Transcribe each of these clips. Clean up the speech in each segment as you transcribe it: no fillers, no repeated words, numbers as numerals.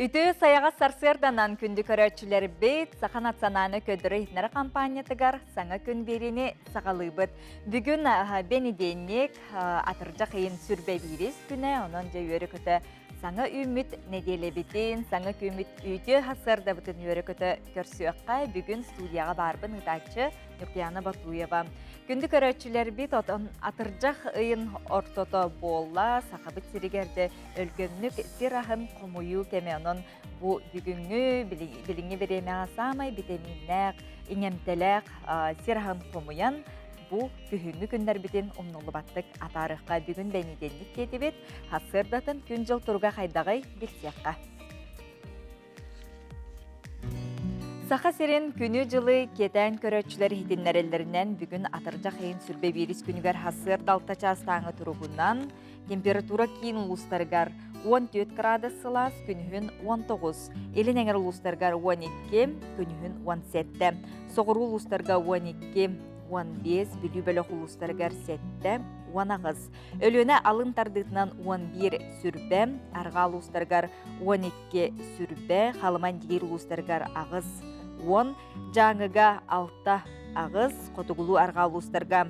Үтүө сайаҕас сарсыарданан күндү көрөөччүлэрбит Саха национальнай көрдөрөр-иһитиннэрэр хампаанньатыгар саҥа күн биэриини саҕалыыбыт. Бүгүн бэнидиэнньик атырдьах ыйын сүрбэ биирис күнэ, онон дьэ үөрэ-көтө саҥа үүммүт нэдиэлэбитин, саҥа күммүт үтүө сарсыардабытын үөрэ-көтө көрсүөххэ. Бүгүн студияҕа баарбын ыытааччы Ньургуяна Батуева. Күндү көрөөччүлэрбит, отон атырдьах ыйын ортото буолла, Сахабыт сиригэр дьэ өлгөмнүк сир аһын хомуйуу кэмэ. Онон бу бүгүҥҥү билиҥҥи бириэмэҕэ саамай битэмииннээх, иҥэмтэлээх сир аһын хомуйан бу күһүҥҥү күннэрбитин умнуллубаттык атаарыахха. Бүгүн бэнидиэнньик диэтибит. Сарсыардатын күн-дьыл туруга хайдаҕый билсиэххэ. Саха сирин күнү-дьылы киэтээн көрөөччүлэр иһитиннэрэллэринэн бүгүн атырдьах ыйын сүрбэ биирис күнүгэр сарсыарда алта чаастааҥы туругунан температура киин улуустарыгар 14 градус сылаас, күнүһүн 19, илин эҥэр улуустарыгар 12, күнүһүн 17, соҕуруу улуустарга 12, 15, Бүлүү бөлөх улуустарыгар 7, 18, Өлүөнэ алын тардыытынан 11 сүрбэ, арҕаа улуустарыгар 12 сүрбэ, Халыма Индигиир улуустарыгар 8, 10, Дьааҥыга 6, 8, хотугулуу арҕаа улуустарга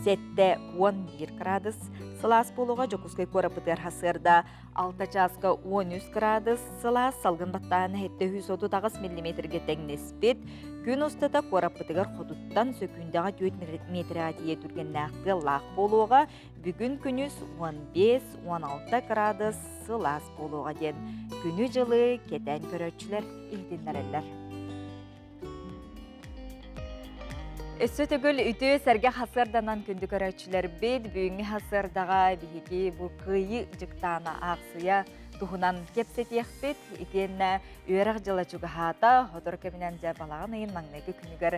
7-11 градус сылаас буолуоҕа. Дьокуускай куораппытыгар сарсыарда 6 чааска 13 градус сылаас, салгын баттааһына 738 миллиметргэ тэҥнэспит. Күн устата куораппытыгар хотуттан сөкүүндэҕэ 4 метргэ тиийэ түргэннээх тыаллаах буолуоҕа. Бүгүн күнүс 15-16 градус сылаас буолуоҕа диэн күнү-дьылы кэтээн көрөөччүлэр иһитиннэрэллэр. Өссө төгүл үтүө сэргэх сарсыарданан күндү көрөөччүлэрбит, бүгүҥҥү сарсыардаҕа биһиги бу Кыайыы дьыктаана аахсыйа туһунан кэпсэтиэхпит. Итиэннэ үөрэх дьыла чугаһаата, сотору кэминэн дьэ балаҕан ыйын маҥнайгы күнүгэр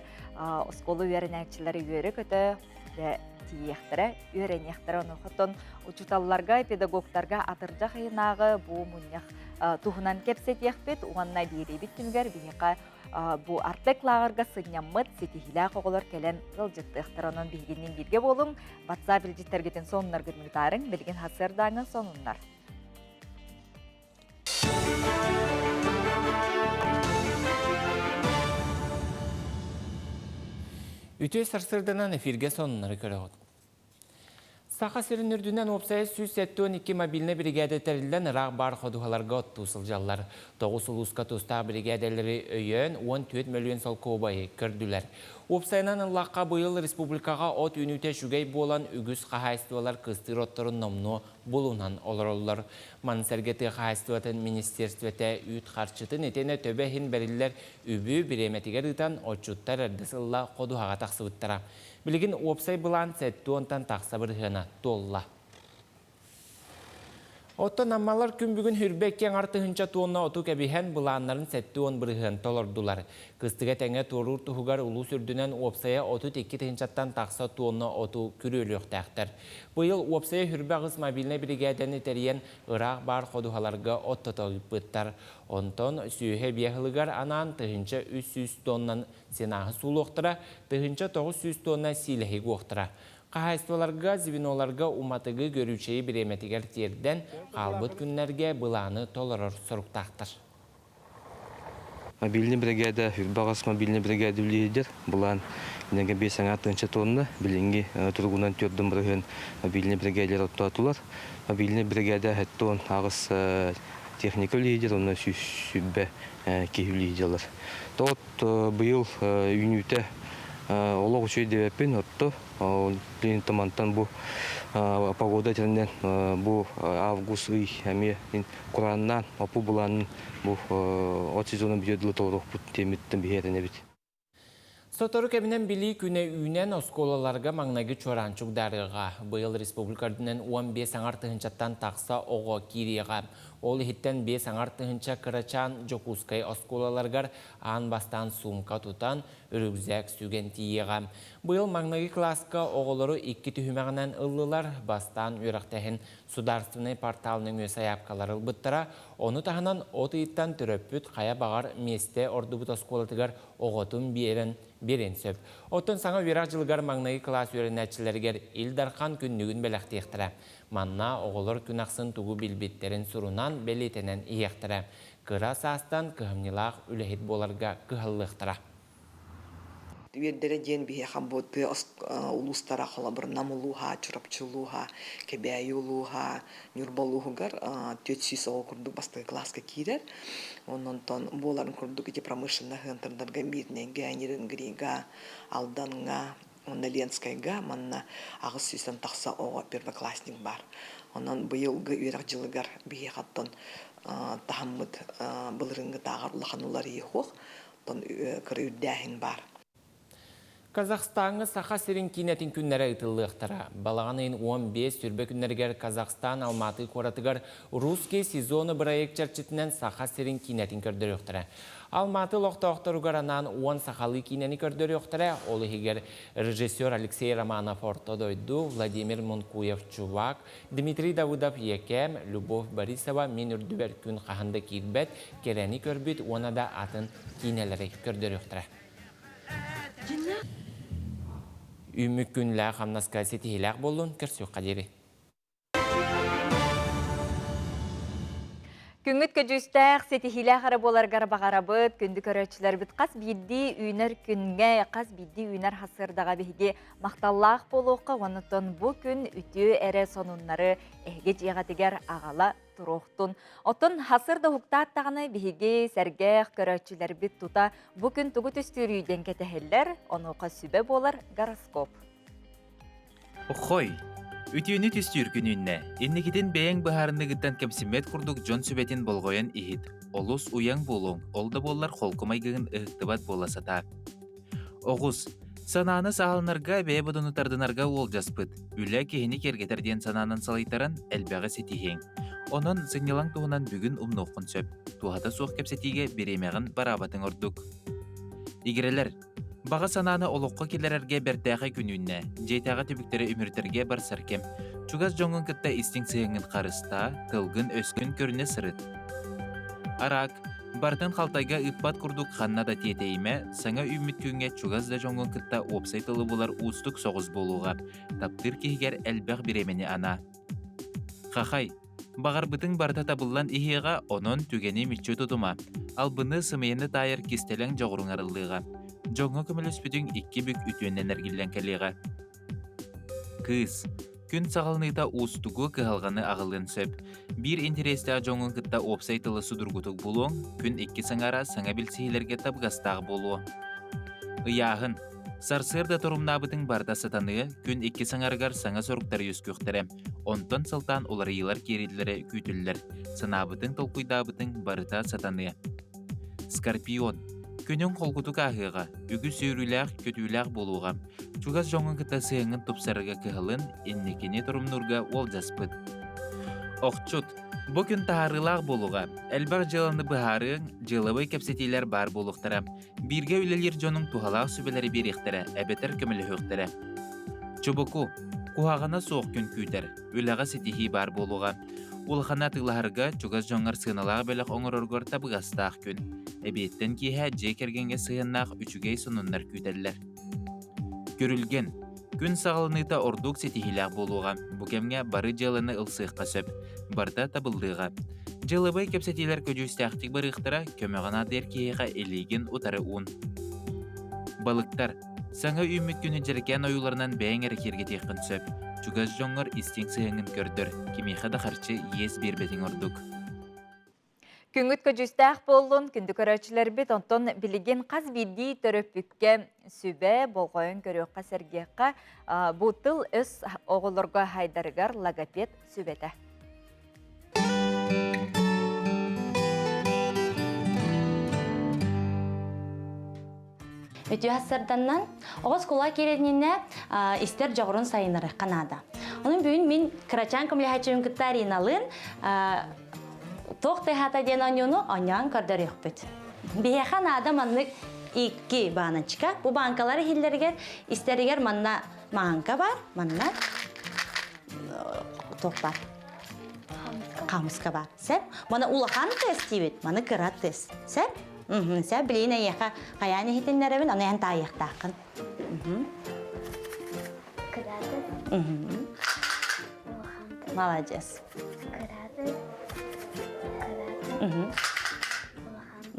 оскуола үөрэнээччилэрэ үөрэ-көтө дьэ тиийиэхтэрэ, үөрэниэхтэрэ. Онуоха учууталларга, педагогтарга атырдьах ыйынааҕы бу мунньах туһунан кэпсэтиэхпит уонна биэриибит түмүгэр биһиэхэ бу Артек лааҕырга сынньаммыт ситиһиилээх оҕолор кэлэн ыалдьыттыахтара. Онон биһигинниин бииргэ буолуҥ, WhatsApp илдьиттэргитин сонуннаргытын ыытаарыҥ, билигин сарсыардааҥҥы сонуннар. Үтүө сарсыарданан эфиргэ сонуннары көрөҕүт. Саха сирин үрдүнэн уопсайа 172 мобильнай биригээдэ тэриллэн ыраах баар ходуһаларга оттуу сылдьаллар. Тоҕус улууска тустаах биригээдэлэри өйөөн 14 мөлүйүөн солкуобайы көрдүлэр. Уопсайынан ыллахха быйыл республикаҕа от үүнүүтэ үчүгэй буолан үгүс хаһаайыстыбалар кыстыыр отторун номнуо булунан олороллор. Маны сэргэ тыа хаһаайыстыбатын министерствотэ үүт харчытын итиэннэ төбө иһин бэриллэр үбү бириэмэтигэр ыытан отчуттар эрдэ сылла ходуһаҕа тахсыбыттара. Билигин уопсай былаан 70-тан тахса бырыһыана туолла. Оттон аммалар күн бүгүн хүрбэ икки аҥар тыһыынча туонна оту кэбиһэн, былааннарын 70% толордулар. Кыстыга тэҥэ туоруур туһугар улуус үрдүнэн уопсайа 32 тыһыынчаттан тахса туонна оту күрүөлүөхтээхтэр. Быйыл уопсайа хүрбэ аҕыс мобильнай биригээдэни тэрийэн, ыраах баар ходуһаларга оттото ыыппыттар. Онтон сүөһэ биэ аһылыгар анаан 1300 тоннан сенааһы суулуохтара, 1900 тонна сиилэһи уохтара. Хаһаайыстыбаларга, звеноларга уматыгы көрүүчэйи бириэмэтигэр тиэрдэн, хаалбыт күннэргэ былааны толорор соруктаахтар. Мобильный бригада, үрбаҕас мобильный бригада үлэлиир. Былаан инньэ биэс аҥаар тыһыынча тонна. Билиҥҥи туругунан түөрт бырыһыан мобильный бригадалар оттоотулар. Мобильный бригада хэттон аҕыс техника үлэлиир, онно сүүс сүүрбэ киһи үлэлиир. Тоҕо Быйыл үүнүүтэ олох үчүгэй диэбэппин, отто мантан бу погода этэринэн бу август ый эмиэ курааннаан опу булаанын бу от сезонун бүтүөр дылы толоруохпут диэммиттэн биһи этэнэбит. Сотору кэминэн Билии күнэ үүнэн оскуолаларга маҥнайгы чуораанчык дарыаҕа. Быйыл республика үрдүнэн 15 аҥар тыһыынчаттан тахса оҕо киириэҕэ. Ол иһиттэн 5 аҥар тыһыынча кырачаан Дьокуускай оскуолаларыгар аан бастаан суумка тутан, рюкзак сүгэн тиийиэҕэ. Быйыл маҥнайгы кылааска оҕолору икки түһүмэҕинэн ыллылар. Бастаан үөрэхтэһин судаарственнай портал нөҥүө сайаапкалар ылбыттара. Ону таһынан от ыйыттан төрөппүт хайа баҕар миэстэ ордубут оскуолатыгар оҕотун биэрэн биэриэн сөп. Оттон саҥа үөрэх дьылыгар маҥнайгы кылаас үөрэнээччилэригэр Ил Дархан күннүгүн бэлэхтиэхтэрэ. Манна оҕолор күн ахсын тугу билбиттэрин сурунан, бэлиэтэнэн иһиэхтэрэ. Кыра саастан кыһамньылаах үлэһит буоларга кыһаллыахтара. Үөрдэрэ диэн биһиэхэ бу тыа улуустара холобур Нам улууһа, Чурапчы улууһа, Кэбээйи улууһа, Ньурба улууһугар 400 оҕо курдук бастакы кылааска киирэр. Онтон буоларын курдук ити промышленнай центрдарга Мирнэйгэ, Нерюнгрига, Алдаҥҥа уонна Ленскэйгэ манна 800 тахса оҕо первоклассник баар. Онон быйылгы үөрэх дьылыгар биһиэхэ оттон таһыммыт былырыыҥҥытааҕар улахан уларыйыы суох. Оттон кыра үрдээһин баар. Казахстаҥҥа Саха сирин киинэтин күннэрэ ыытыллыахтара. Балаҕан ыйын 15 сүрбэ күннэригэр Казахстан Алматы куоратыгар «Русские сезоны» бырайыак чэрчитинэн Саха сирин киинэтин көрдөрүөхтэрэ. Алматы олохтоохторугар анаан 10 сахалыы киинэни көрдөрүөхтэрэ, ол иһигэр режиссер Алексей Романов «Орто дойду», Владимир Мункуев «Чувак», Дмитрий Давыдов «Екэм», Любовь Борисова «Мин үрдүбэр күн хаһан да киирбэт», «Кэрэни көрбүт» уонна да атын киинэлэри көрдөрүөхтэрэ. Үүммүт күнлээх хамнаска ситиһиилээх буоллун, көрсүөххэ диэри. Күҥҥүт көдьүүстээх, ситиһиилээх эрэ буоларгар баҕарабыт. Күндү көрөөччүлэрбит хас биирдии үүнэр күҥҥэ, хас биирдии үүнэр хасыардаҕа биһиги махталлаах буолуохха уонна бу күн үтүө эрэ сонуннары эһиги дьиэҕитигэр аҕала туруохтун. Оттон хасыр да уһуктаат даҕаны биһиги сэргэх көрөөччүлэрбит тута бу күн тугу түстүүрүй диэн кэтэһэллэр, онуоха сүбэ буолар гороскоп. Хой, үтүөнү түстүүр күнүннэ. Инникитин бэйэҥ быһаарыныгыттан кэмсиммэт курдук дьон сүбэтин болҕойон иһит. Олус уйаҥ буолуоҥ, ол да буоллар холку майгыгын ыһыктыбат буола сатаа. Оҕус, санааны сааланарга, бэйэ бодону тардынарга уолдьаспыт. Үлэ киһини киэргэтэр диэн санаанан салайтаран элбэҕи ситиһиэҥ. Онон сынньалаҥ туһунан бүгүн умнуоххун сөп. Туһата суох кэпсэтиигэ бириэмэҕин бараабатыҥ ордук. Игирэлэр, баҕа санааны олоххо киллэрэргэ бэртээхэй күн үүннэ. Дьиэтээҕи түбүктэри үмүрүтэргэ барсар кэм. Чугас дьоҥҥун кытта истиҥ сыһыаҥҥын харыстаа, тылгын-өскүн көрүнэ сырыт. Араак, барытын халтайга ыыппат курдук ханна да тиэтэйимэ, саҥа үүммүт күҥҥэ чугас да дьоҥҥун кытта уопсай тылы булар уустук соҕус буолуоҕа. Таптыыр киһигэр элбэх бириэмэни анаа. Хахай, баҕарбытыҥ барыта табыллан иһиэҕэ, онон түгэни мүччү тутума. Албыны, сымыйаны таайар кистэлэҥ дьоҕуруҥ арыллыаҕа. Дьоҥҥо көмөлөспүтүҥ икки бүк үтүөннэн эргиллэн кэлиэҕэ. Кыыс. Күн саҕаланыыта уустугу, кыһалҕаны аҕалыан сөп. Биир интэриэстээх дьоҥҥун кытта уопсай тылы судургутук булуоҥ, күн икки саҥара саҥа билсиһиилэргэ табыгастаах буолуо. Ыйааһын. Сарсыарда торумнаабытыҥ барыта сатаныа, күн икки саҥарыгар саҥа соруктар үөскүөхтэрэ. Онтон сылтаан уларыйыылар киириллэрэ күүтүллэр. Санаабытыҥ, толкуйдаабытыҥ барыта сатаныа. Скорпион. Күнүҥ холкутук ааһыаҕа, үгүс үөрүүлээх, көтүүлээх буолуоҕа. Чугас дьоҥҥун кытта сыһыаҥҥын тупсарарга кыһалын, инникини торумнуурга уолдьаспыт. Охчут. Бу күн таһаарыылаах буолуоҕа. Элбэх дьыаланы быһаарыаҥ, дьыалабыай кэпсэтиилэр баар буолуохтара. Бииргэ үлэлиир дьонуҥ туһалаах сүбэлэри биэриэхтэрэ эбэтэр көмөлөһүөхтэрэ. Чубуку. Куһаҕана суох күн күүтэр. Үлэҕэ ситиһии баар буолуоҕа. Улаханы атыылаһарга, чугас дьоҥҥор сыаналаах бэлэх оҥороргор табыгастаах күн. Эбиэттэн киэһэ дьиэ кэргэҥҥэ сыһыаннаах үчүгэй сонуннар күүтэллэр. Күрүлгэн. Күн саҕаланыыта ордук ситиһиилээх буолуоҕа. Бу кэмҥэ бары дьыаланы ылсыахха сөп. Барыта табыллыаҕа. Дьыалабыай кэпсэтиилэр көдьүүстээхтик барыахтара, көмөҕө наадыйар киһиэхэ илиигин утары уун. Балыктар. Саҥа үүммүт күнү дьэрэкээн ойууларынан бэйэҥ эрэ киэргэтиэххин сөп. Чугас дьоҥҥор истиҥ сыһыаҥҥын көрдөр, кимиэхэ да харчы иэс биэрбэтиҥ ордук. Күҥҥүт көдьүүстээх буоллун, күндү көрөөччүлэрбит, онтон билигин хас биирдии төрөппүккэ сүбэ, болҕойон көрүөххэ, сэргиэххэ бу тыл-өс оҕолорго хайдарыгар логопед сүбэтэ. Үтүө сарданнан оҕо оскуола киирэринэ истэр дьоҕурун сайыннарыахха наада. Онон бүгүн мин кырачаан көмөлөһөөччүбүн кытта Ариналыын туох тыаһаата диэн оонньууну оонньоон көрдөрүөхпүт. Биһиэхэ наада маннык икки баночка. Бу банкалар иһиллэригэр истэригэр манна маанка бар, манна туох бар? Хамыска бар. Сеп. Мана улахан тыас диибит, маны кыра тыас. Сеп. Сеп билигин эйиэхэ хайаан иһитиннэрэбин, аны эн таайыахтааххын. Кыра Молодец. Кыра.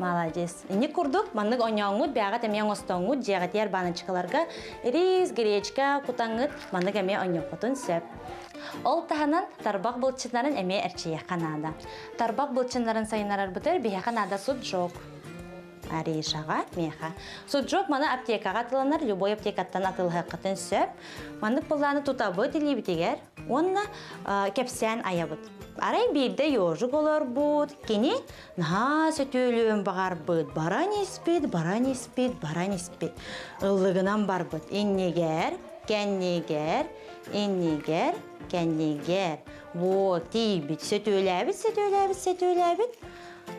Молодец. Инник курдук маннык онньооҥҥут бэйэҕит эмиэ оҥостоҥҥут дьиэҕитигэр баночкаларга рис, гречка кутаҥҥыт маннык эмиэ онньуоххутун сөп. Ол таһынан тарбах былчыннарын эмиэ эрчийиэххэ наада. Тарбах былчыннарын сайыннарарбытыгар биһиэхэ наада суджок. Аришаҕа, миэхэ. Суджок маны аптекаҕа атыланар, любой аптекаттан атылыһыаххытын сөп. Маннык былааны тутабыт илиибитигэр уонна кэпсээн айабыт. Арай биирдэ ежик олорбут, кини наһаа сөтүөлүөн баҕарбыт, баран испит, баран испит, баран испит. Ыллыгынан барбыт. Иннигэр, кэннигэр, иннигэр, кэннигэр. Вот, тиийбит, сөтүөлээбит, сөтүөлээбит, сөтүөлээбит.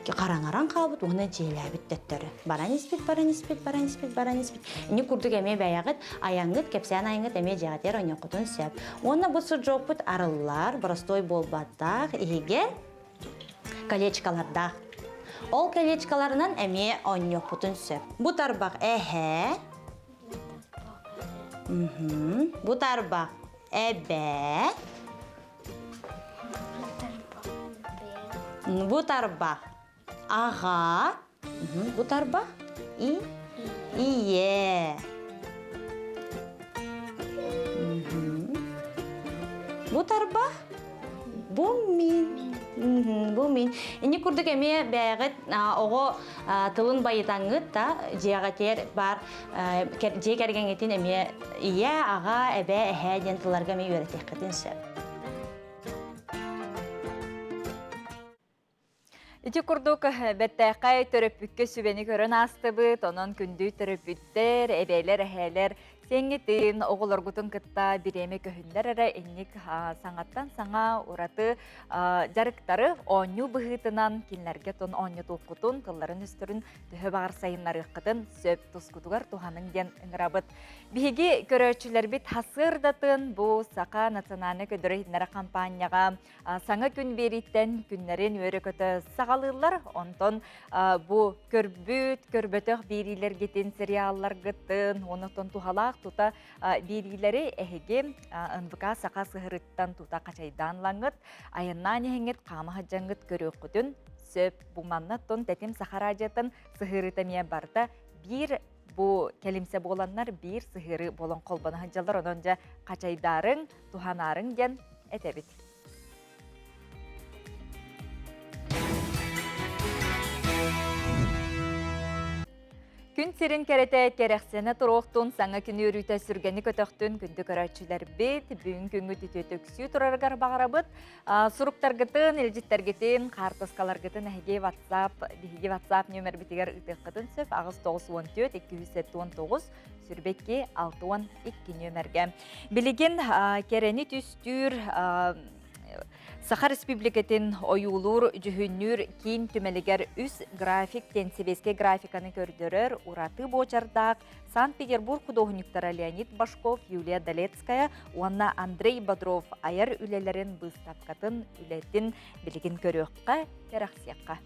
Хараҥаран хаалбыт уонна дьиэлээбит төттөрү. Баран испит, баран испит, баран испит, баран испит. Ини курдук эмиэ бэйэҕит айаҥҥыт, кэпсээн айаҥҥыт эмиэ дьиэҕитигэр онньоххутун сөп. Уонна бу сурдьуоппут арыллар, боростуой буолбатах, иһигэр колечкалардаах. Ол колечкаларынан эмиэ оонньуохпутун сөп. Бу тарбах эһэ. Бу тарбах эбэ. Бу тарбах аҕа. Бу тарбах и ийэ. Бу тарбах бу мин. Бу мин. Ини курдук эмиэ бэйэҕит оҕо тылын байытаҥҥыт да дьиэҕитигэр баар дьиэ кэргэҥҥитин эмиэ ийэ, аҕа, эбээ, эһээ диэн тылларга эмиэ үөрэтиэххитин сөп. Ити курдук бэртээхэй төрөппүккэ сүбэни көрөн аастыбыт, онон күндү төрөппүттэр, эбээлэр, эһээлэр сиэҥҥитин, оҕолоргутун кытта бириэмэ көһүннэр эрэ инник саҥаттан саҥа ураты дьарыктары оонньуу быһыытынан кинилэргэ тон оонньотуоххутун, тылларын-өстөрүн төһө баҕар сайыннарыаххытын сөп тускутугар туһаныҥ диэн ыҥырабыт. Биһиги көрөөччүлэрбит хасыардатын бу Саха национальнай көрдөрөр-иһитиннэрэр хампаанньаҕа Саҥа күн биэрииттэн күннэрин үөрэ-көтө саҕалыыллар. Онтон бу көрбүт, көрбөтөх биэриилэргитин, сериалларгытын, онтон туһалаах тута биэриилэри эһиги НВК Саха сыһырыттан тута хачайдаан лаҥҥыт, айаннаан иһиҥҥит, хаама сылдьаҥҥыт көрүөххүтүн сөп. Бу манна тон Тэтим Саха радиотын сыһыарыыта эмиэ барыта биир бу кэлимсэ буоланнар биир сыһыары буолан холбоно сылдьаллар. Онон дьэ хачайдаарыҥ, туһанаарыҥ диэн этэбит. Күн сирин кэрэтэ кэрэхсэнэ туруохтун, саҥа күн үөрүүтэ сүргэни көтөхтүн күндү көрөөччүлэрбит, бүгүн күҥҥүт үтүө өксүү турарыгар баҕарабыт. Суруктаргытын, илдьиттэргитин, хаартыскаларгытын эһиги WhatsApp, биһиги WhatsApp нүөмэрбитигэр ыытыаххытын сөп 894 279 22 62 нүөмэргэ. Билигин кэрэни түстүүр Саха Республикатын ойуулуур дьүһүннүүр киин түмэлигэр үс график диэн сэбиэскэй графиканы көрдөрөр ураты буочардаах Санкт-Петербург худуоһунньуктара Леонид Башков, Юлия Долецкая уонна Андрей Бодров айар үлэлэрин быыстапкатын үлэтин билигин көрүөххэ, кэрэхсиэххэ.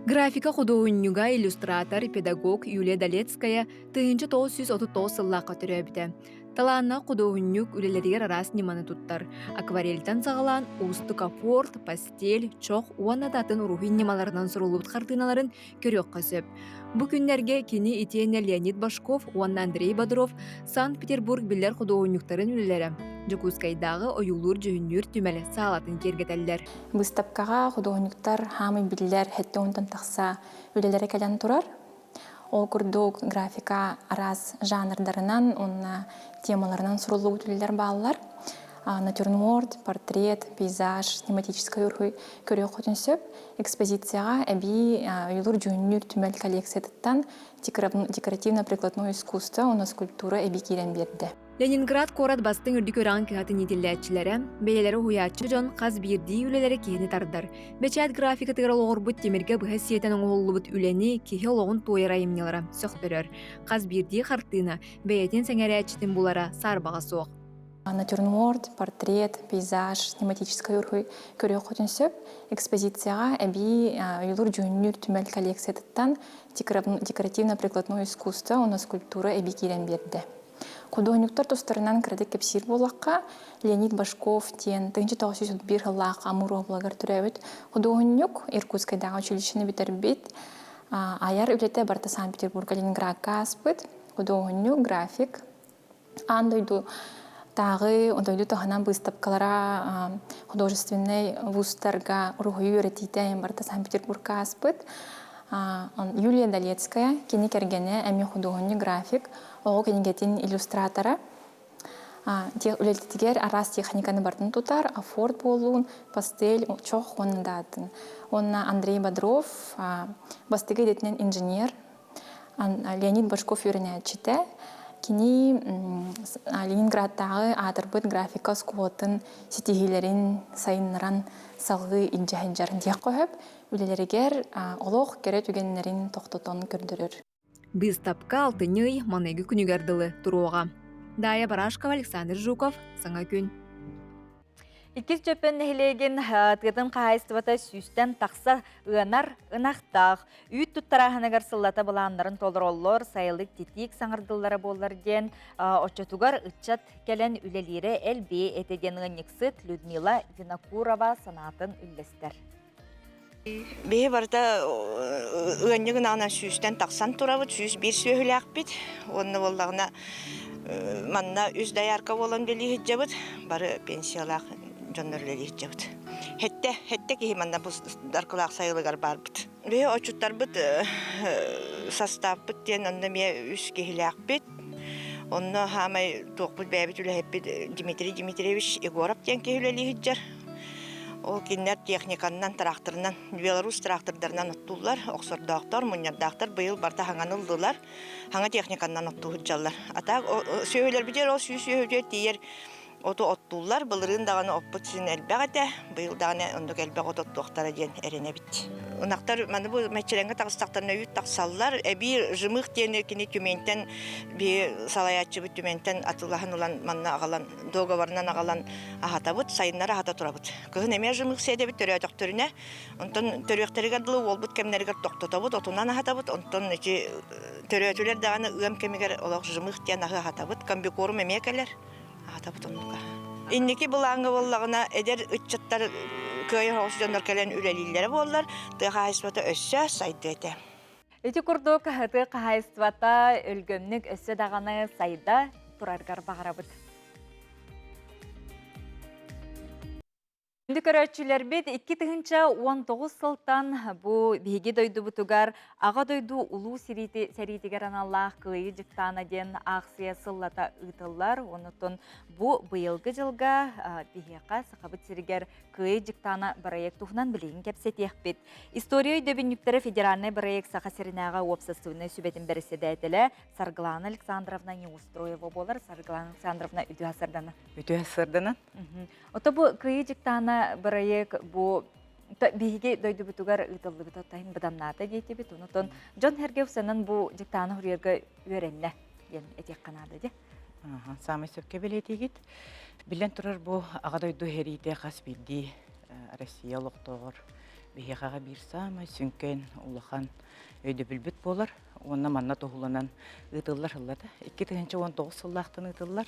Графика худуоһунньуга, иллюстратор, педагог Юлия Долецкая 1939 сыллаахха төрөөбүтэ. Талааннаах худуоһунньук үлэлэригэр араас ньыманы туттар. Акварельтан саҕалаан уустук апорт, пастель, чох уонна да атын уруһуй ньымаларынан суруллубут хартыыналарын көрүөххэ сөп. Бу күннэргэ кини итиэннэ Леонид Башков уонна Андрей Бодров Санкт-Петербург биллэр худуоһунньуктарын үлэлэрэ Дьокуускайдааҕы ойуулуур-дьүһүннүүр түмэл саалатын киэргэтэллэр. Быыстапкаҕа худуоһунньуктар хаамый биллэр 70 тахса үлэлэрэ кэлэн турар. Ол курдук графика араас жанрдарынан уонна темаларынан суруллубут үлэлэр бааллар. Натюрморт, портрет, пейзаж, тематическай уруһуй көрүөххүтүн сөп. Экспозицияҕа эбии ойуулуур дьүһүннүүр түмэл коллекциятыттан декоративно-прикладное искусство уонна скульптура эбии киирэн биэрдэ. Ленинград куорат бастыҥ үрдүк үөрэҕин кыһатын иитиллээччилэрэ, бэйэлэрэ уһуйааччы дьон хас биирдии үлэлэрэ киһини тардар. Бэчээт графикатыгар олоҕурбут тимиргэ быһа сиэтэн оҥоһуллубут үлэни киһи олоҕун туойар айымньылара сөхтөрөр. Хас биирдии хартыына бэйэтин сэҥээрээччитин булара саарбаҕа суох. Натюрморт, портрет, пейзаж, тематическай уруһуй көрүөххүтүн сөп. Экспозицияҕа эбии ойуулуур-дьүһүннүүр түмэл коллекциятыттан декоративно-прикладное искусство уонна скульптура эбии киирэн биэрдэ. Худуоһунньуктар тустарынан кыратык кэпсиир буоллахха, Леонид Башков диэн 1931 сыллаах Амур уобалагар төрөөбүт худуоһунньук, Иркутскайдааҕы училищены бүтэрбит, айар үлэтэ барыта Санкт-Петербурга Ленинградка ааспыт, худуоһунньук, график, аан дойду тааҕы дойду таһынан быыстапкалара художественнай вузтарга уруһуйу үөрэтиитэ барыта Санкт-Петербургка ааспыт. Юлия Долецкая кини кэргэнэ эмиэ худуоһунньук график, оҕо кинигэтин иллюстратора. Үлэтигэр араас техниканы барытын тутар, афорт буолуун, пастель, чох уонна да атын. Уонна Андрей Бодров бастакы идэтинэн инженер, Леонид Башков үөрэнээччитэ. Кини Ленинградтааҕы аатырбыт графика оскуолатын ситиһиилэрин сайыннаран салгыы илдьэ сылдьар диэххэ сөп. Үлэлэригэр олох кэрэ түгэннэрин тохтотон көрдөрөр. Быыстапка алтынньы ый маҥнайгы күнүгэр дылы туруоҕа. Дая Барашкова, Александр Жуков, Саҥа күн. Иккис Дьөппөн нэһилиэгин тыатын хаһаайыстыбата сүүстэн тахса ыанар ынахтаах. Үүт туттарааһыныгар сыллата былааннарын толороллор, сайылык титиик саҥардыллара буоллар диэн оччотугар ыччат кэлэн үлэлиирэ элбиэ этэ диэн ыанньыксыт Людмила Винокурова санаатын үллэстэр. Биһи барыта ыанньык ынаҕынан сүүстэн тахсан турабыт, 101 сүөһүлээхпит. Уонна буоллаҕына манна үс доярка буолан үлэлии сылдьабыт. Бары пенсиялаах дьоннор үлэлии сылдьабыт. Хэттэ, хэттэ киһи манна бу Даркылаах сайылыгар баарбыт. Биһи отчуттарбыт састааппыт диэн онно эмиэ үс киһилээхпит. Онно хаамай туохпут бэйэбит үлэһиппит Дмитрий Дмитриевич Егоров диэн киһи үлэлии сылдьар. Ол кинилэр техниканнан, тракторынан, Беларусь трактордарынан оттууллар, охсордоохтор, мунньардаахтар быйыл барыта хаҥаны ыллылар, хаҥа техниканнан оттуу сылдьаллар. А так сүөһүлэрбитигэр ол сүүс сүөһүтүгэр тиийэр оту оттууллар, былырыын даҕаны оппут син элбэх этэ, быйыл даҕаны оннук элбэх от оттуохтара диэн эрэнэбит. Ынахтар маны бу мэччирэҥҥэ таҕыстахтарына үүт тахсаллар, эбии жмых диэни кини Тюментэн биһи салайааччыбыт Тюментэн атыылаһан ылан манна аҕалан договорынан аҕалан аһатабыт, сайыннары аһата турабыт. Кыһын эмиэ жмых сиэдэбит төрөөтөхтөрүнэ, онтон төрүөхтэригэр дылы уолбут кэмнэригэр тохтотобут, отунан аһатабыт, онтон ити төрөөтүлэр даҕаны ыам кэмигэр олох жмых диэн аһы аһатабыт, комбикорм эмиэ кэлэр, аһатабыт оннука. Инники былааҥҥа буоллаҕына, эдэр ыччаттар кыайа соҕус дьоннор кэлэн үлэлииллэрэ буоллар, тыа хаһаайыстыбата өссө сайдыа этэ. Ити курдук тыа хаһаайыстыбата өлгөмнүк өссө даҕаны сайда тураргар баҕарабыт. Күндү көрөөччүлэрбит 2019 сылтан бу биһиги дойдубутугар Аҕа дойду улуу сэриитигэр аналлаах Кыайыы дьыктаана диэн аахсыйа сыллата ыытыллар. Онутун бу быйылгы дьылга биһиэхэ Сахабыт сиригэр Кыайыы дьыктаана бырайыак туһунан билигин кэпсэтиэхпит. История өйдөбүнньүктэрэ федеральнай бырайыак Саха сиринээҕи уопсастыбаннай сүбэтин бэрэссэдээтэлэ Саргылаана Александровна Неустроева буолар. Саргылаана Александровна үтүө сардана. Үтүө сардана. Ото бу Кыайыы дьыктаана бырайыак бу биһиги дойдубутугар ыытыллыбыта тайын быданнаата диэтибит. Онутон дьон сэргэ усанан бу дьыктааны хуруйарга үөрэннэ диэн этиэххэ наада дии. Саамай сөпкө бэлиэтиигит. Биллэн турар бу Аҕа дойду сэриитэ хас биирдии Россия олохтооҕор биһиэхэҕэ биир саамай сүҥкэн улахан өйдөбүлбүт буолар уонна манна туһуланан ыытыллар сыллата. 2019 сыллаахтан ыытыллар.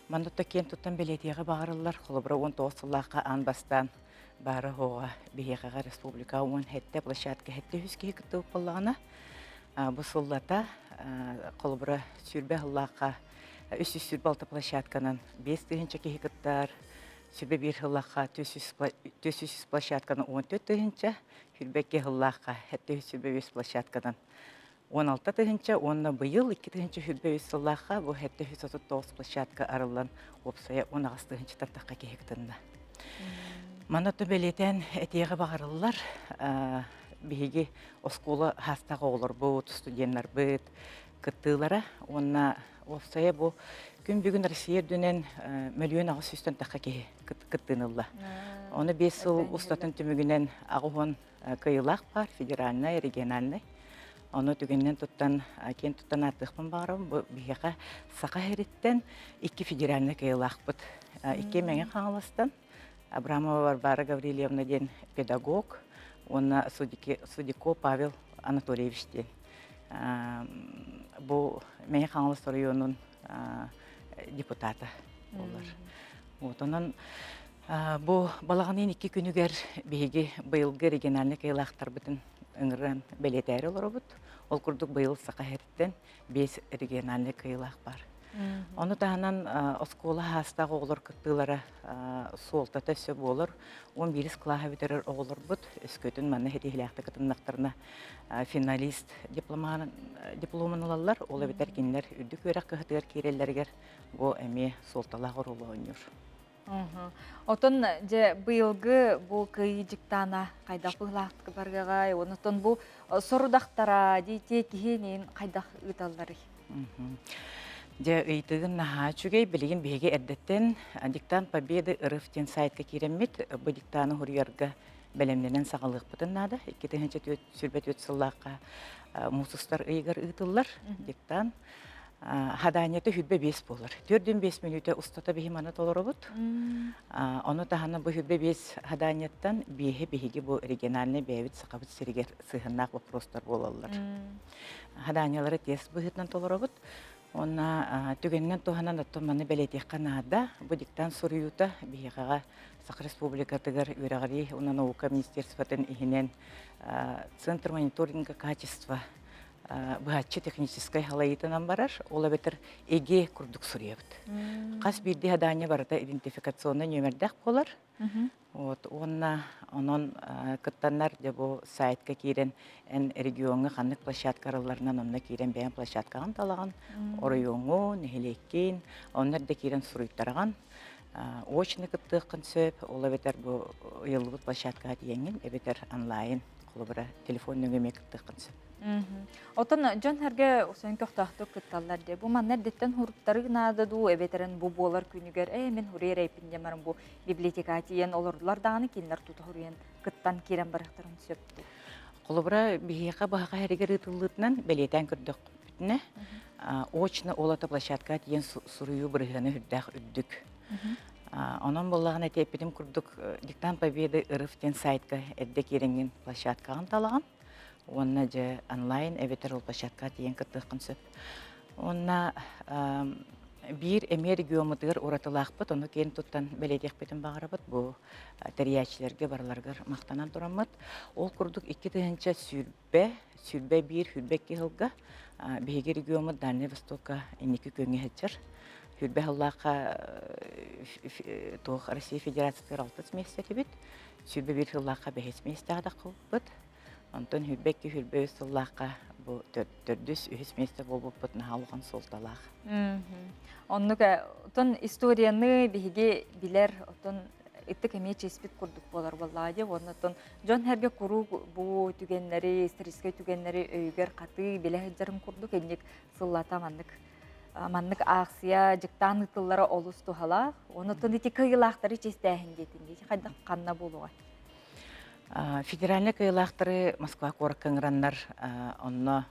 Манна киэн туттан бэлиэтиэҕи баҕарыллар. Холобура 19 сыллаахха аан бастаан баара оһоҕо биһиэхэҕэ республика 17 площадка 7 үс киһи кыттыбыт буоллаҕына бу сыллата холобура сүүрбэ сыллаахха 326 площадканан 5000 киһи кыттар, сүбэ биир сыллаахха 400 площадканан 14 тыһыынча, сүүрбэ сыллаахха 725 площадканан 16 тыһыынча уонна быйыл 2023 сыллаахха бу 739 площадка арыллан уопсайа 18 тыһыынчаттан тахха киһи кытынна. Манна то бэлиэтээн этиэҕи баҕарыллар биһиги оскуола хаастаах оҕолорбут, студеннарбыт кыттыылара уонна уопсайа бу күн бүгүн Россия үрдүнэн мөлүйүөн аҕыс сүүстэн тахха киһи кыттыыны ылла. Ону биэс сыл устатын түмүгүнэн аҕыс кыайыылаах баар, федеральнай, региональнай. Ону түгэнинэн туттан, киэн туттан ааттыахпын баҕарабын. Бу биһиэхэ Саха сириттэн икки федеральнай кыайыылаахпыт. Икки Мэҥэ Хаҥаластан Абрамова Варвара Гаврильевна диэн педагог уонна Судико Павел Анатольевич диэн. Бу Мэҥэ Хаҥалас оройуонун депутата буолар. Вот онон бу балаҕанын икки күнүгэр биһиги быйылгы региональнай кыайыылаахтарбытын ыҥыран бэлиэтээри олоробут. Ол курдук быйыл Саха сириттэн биэс региональнай кыайыылаах баар. Ону таһынан оскуола хаастаах оҕолор кыттыылара суолтата өссө буолар. 11 кылааһы бүтэрэр оҕолорбут өскөтүн манна ситиһилээхтик кытыннахтарына финалист дипломун ылаллар. Ол эбэтэр кинилэр үрдүк үөрэх кыһатыгар киирэллэригэр бу эмиэ суолталаах оруолу оонньуур. Отон дьэ быйылгы бу кыайыы дьыктаана хайдах быһыылаахтык барыаҕай? Онтон бу сорудахтара дии киһи хайдах ыыталларый? Дьэ ыйытыгын наһаа үчүгэй. Билигин биһиги эрдэттэн «Диктант Победы РФ» диэн сайтка киирэммит бу диктаны суруйарга бэлэмнэнэн саҕалыахпытын наада. 2024 сыллаахха муус устар ыйыгар ыытыллар диктант. Хадаанньата 25 буолар. 45 мүнүүтэ устата биһи маны толоробут. Ону таһынан бу 25 хадаанньаттан биэһи биһиги бу региональнай бэйэбит Сахабыт сиригэр сыһыаннаах вопростар буолаллар. Хадаанньалары тест быһыытынан толоробут. Уонна түгэнинэн туһанан оттон маны бэлиэтиэххэ наада. Бу диктант суруйуута биһиэхэҕэ Саха Республикатыгар үөрэҕирии уонна наука министерствотын иһинэн Центр мониторинга качества быһаччы техническай халайыытынан барар, ол эбэтэр ЭГЭ курдук суруйабыт. Хас биирдии хадаанньа барыта идентификационнай нүөмэрдээх буолар. Вот, уонна онон кыттаннар дьэ бу сайтка киирэн эн региоҥҥа ханнык площадка арылларынан онно киирэн бэйэҥ площадкаҕын талаҕын, оройуоҥҥун, нэһилиэккин, онно эрдэ киирэн суруйтараҕын, очно кыттыаххын сөп, ол эбэтэр бу ыйыллыбыт площадкаҕа тиийэҥҥин, эбэтэр онлайн, холобура, телефон нөҥүө эмиэ кыттыаххын сөп. Оттон дьон-сэргэ сөн көхтөөхтүк кытталлар дии. Бу манна эрдэттэн хуруттарыы наада дуу, эбэтэрин бу буолар күнүгэр ээ мин хуруйар эйпин диэн баран бу библиотекаҕа тиийэн олордулар даҕаны кинилэр тута хуруйан кыттан киирэн барыахтарын сөп дуу. Холобура, биһиэхэ баһаха эригэр ыытыллыытынан бэлиэтээн көрдөхпүтүнэ, очно ол ата площадкаҕа тиийэн суруйуу бырыһыана үрдээх үрдүк. Онон буоллаҕына ити эппитим курдук Диктант Победы РФ диэн сайтка эрдэ киирэҥҥин площадкаҕын талаҕын. Уонна дьэ онлайн эбэтэр ол площадкаҕа тиийэн кыттыаххын сөп. Уонна биир эмиэ региоммутугар уратылаахпыт, ону киэн туттан бэлиэтиэхпитин баҕарабыт. Бу тэрийээччилэргэ барыларыгар махтанан тураммыт. Ол курдук 2020, 21, 22 сылга биһиги региоммут Дальнай Востокка инники күөҥҥэ сылдьар. Сүүрбэ сыллаахха туох Россия Федерациятыгар алтыс миэстэ этибит. 21 сыллаахха бэһис миэстэҕэ таххыбыппыт. Онтон 22-23 сыллаахха бу төрдүс, үһүс миэстэ буолбуппут наһаа улахан суолталаах. Оннук оттон историяны биһиги билэр, оттон итик эмиэ чиэспит курдук буолар буоллаҕа дии. Уонна оттон дьон-сэргэ куруук бу түгэннэри, историческай түгэннэри өйүгэр хатыы билэ сылдьарын курдук инник сыллата маннык маннык аахсыйа дьыктаан ыытыллара олус туһалаах. Онон ити кыайыылаахтары чиэстээһин диэтин дии. Хайдах ханна буолуоҕай? Федеральнай кыайыылаахтары Москва куоракка ыҥыраннар онно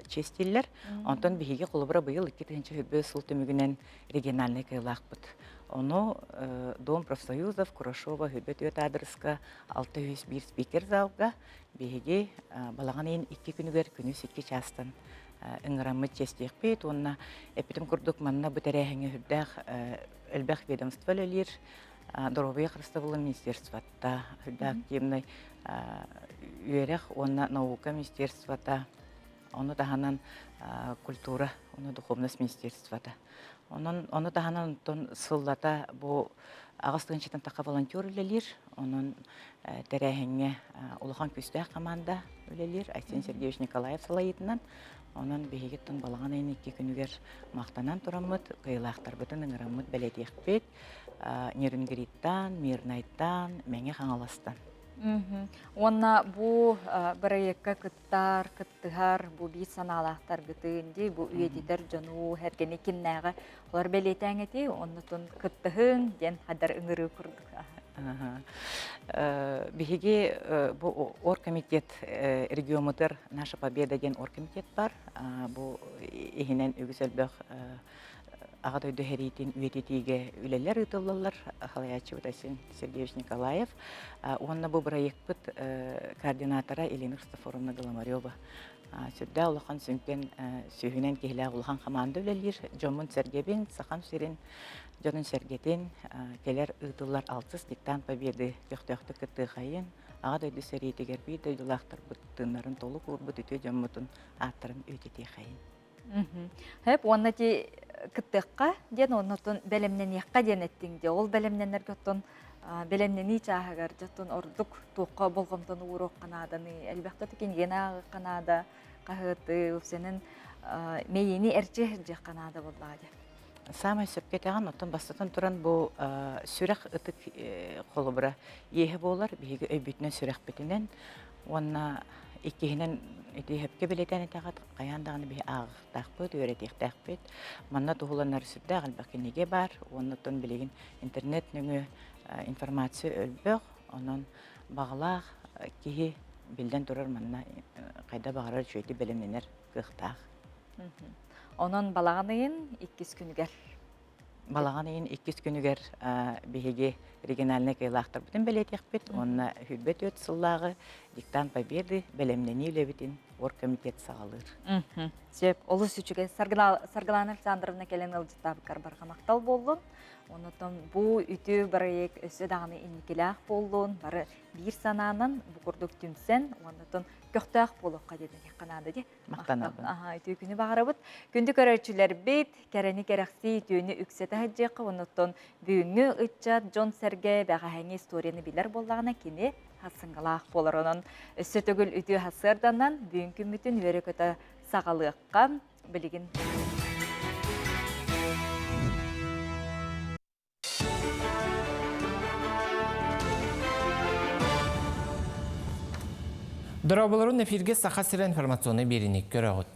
чиэстииллэр. Онтон биһиги холобура быйыл 2021 сыл түмүгүнэн региональнай кыайыылаахпыт. Ону Дом профсоюзов Курашова 24 аадырыска 601 спикер залга биһиги балаҕан ыйын икки күнүгэр күнүс икки чаастан ыҥыраммыт чиэстиэхпит уонна эппитим курдук манна бу тэрээһиҥҥэ сүрдээх элбэх ведомство үлэлиир доруобуйа харыстабылын министерствота сүрдээх активнай үөрэх уонна наука министерствота ону таһынан культура уонна духовность министерствота онон ону таһынан онтон сыллата бу аҕыс тыһыынчаттан тахха волонтер үлэлиир онон тэрээһиҥҥэ улахан күүстээх команда үлэлиир Айсен Сергеевич Николаев салайыытынан онон биһигиттэн балаҕан ыйын икки күнүгэр махтанан тураммыт кыайыылаахтарбытын ыҥыраммыт бэлиэтиэхпит Нерюнгриттан, Мирнайтан, Мэҥэ Хаҥаластан. Уонна бу бырайыакка кыттар, кыттыһар бу биир санаалаахтаргытын дии, бу үйэтитэр дьону, эргэни кимнээҕи олор бэлиэтээҥ этии, оннутун кыттыһыҥ диэн хадар ыҥырыы курдук. Биһиги бу оргкомитет региоммутугар «Наша победа» диэн оргкомитет бар. Бу иһинэн үгүс элбэх Аҕа дойду сэриитин үйэтитиигэ үлэлэр ыытыллаллар. Халайааччыбыт Айсен Сергеевич Николаев уонна бу бырайыакпыт координатора Елена Христофоровна Голомарева. Сүрдээх улахан сүҥкэн сүүһүнэн киһилээх улахан хамаанда үлэлиир. Дьоммун сэргэбин, Сахам сирин дьонун сэргэтин, кэлэр ыытыллар алтыс диктант победы көхтөөхтүк кыттыахайын, Аҕа дойду сэриитигэр биир дойдулаахтарбыт тыыннарын толук уурбут үтүө дьоммутун ааттарын үйэтитиэхэйин. Хэп уонна ти кыттыахха диэн оннотун бэлэмнэниэххэ диэн эттиҥ дии. Ол бэлэмнэнэргэ оттон бэлэмнэнии чааһыгар дьоттон ордук туохха болҕомтону ууруохха нааданы элбэхтэ кинигэни ааҕыахха наада, хаһыаты, үксэнэн мэйиини эрчи дьиэххэ наада буоллаҕа дии. Саамай сөпкө этэҕин, оттон бастатан туран бу сүрэх ытык холобура иэһэ буолар, биһиги өйбүтүнэн сүрэхпитинэн уонна иккиһинэн ити сөпкө бэлиэтээн этэҕит, хайаан даҕаны биһи ааҕыахтаахпыт, үөрэтиэхтээхпит. Манна туһуланар сүрдээх элбэх кинигэ баар, уонна оттон билигин интернет нөҥүө информация өлбөх, онон баҕалаах киһи биллэн турар манна хайда баҕарар үчүгэйдик бэлэмнэнэр кыахтаах. Онон балаҕан ыйын иккис күнүгэр. Балаҕан ыйын иккис күнүгэр биһиги региональнай кыайыылаахтарбытын бэлиэтиэхпит уонна 24 сыллааҕы диктант победы бэлэмнэнии үлэбитин оргкомитет саҕалыыр. Сөп, олус үчүгэй. Саргылана Александровна кэлэн ыалдьыттаабыккар барҕа махтал буоллун. Онотон бу үтүө бырайыак өссө даҕаны инникилээх буоллун, бары биир санаанан бу курдук түмсэн, онотон көхтөөх буолуохха диэн наада дии. Махтанабын. Аха, үтүө күнү баҕарабыт. Күндү көрөөччүлэрбит, кэрэни кэрэхсии үтүөнү үксэтэ сылдьыахха, оннуттан бүгүҥҥү ыччат дьон-сэргэ бэҕэһээҥҥи историяны билэр буоллаҕына, кини хасыҥалаах буолар. Онон өссө төгүл үтүө сарсыарданан бүгүн күммүтүн үөрэ-көтө саҕалыахха. Билигин Дорооболорун эфирге Саха сирэ информационный биэриини көрөҕүт.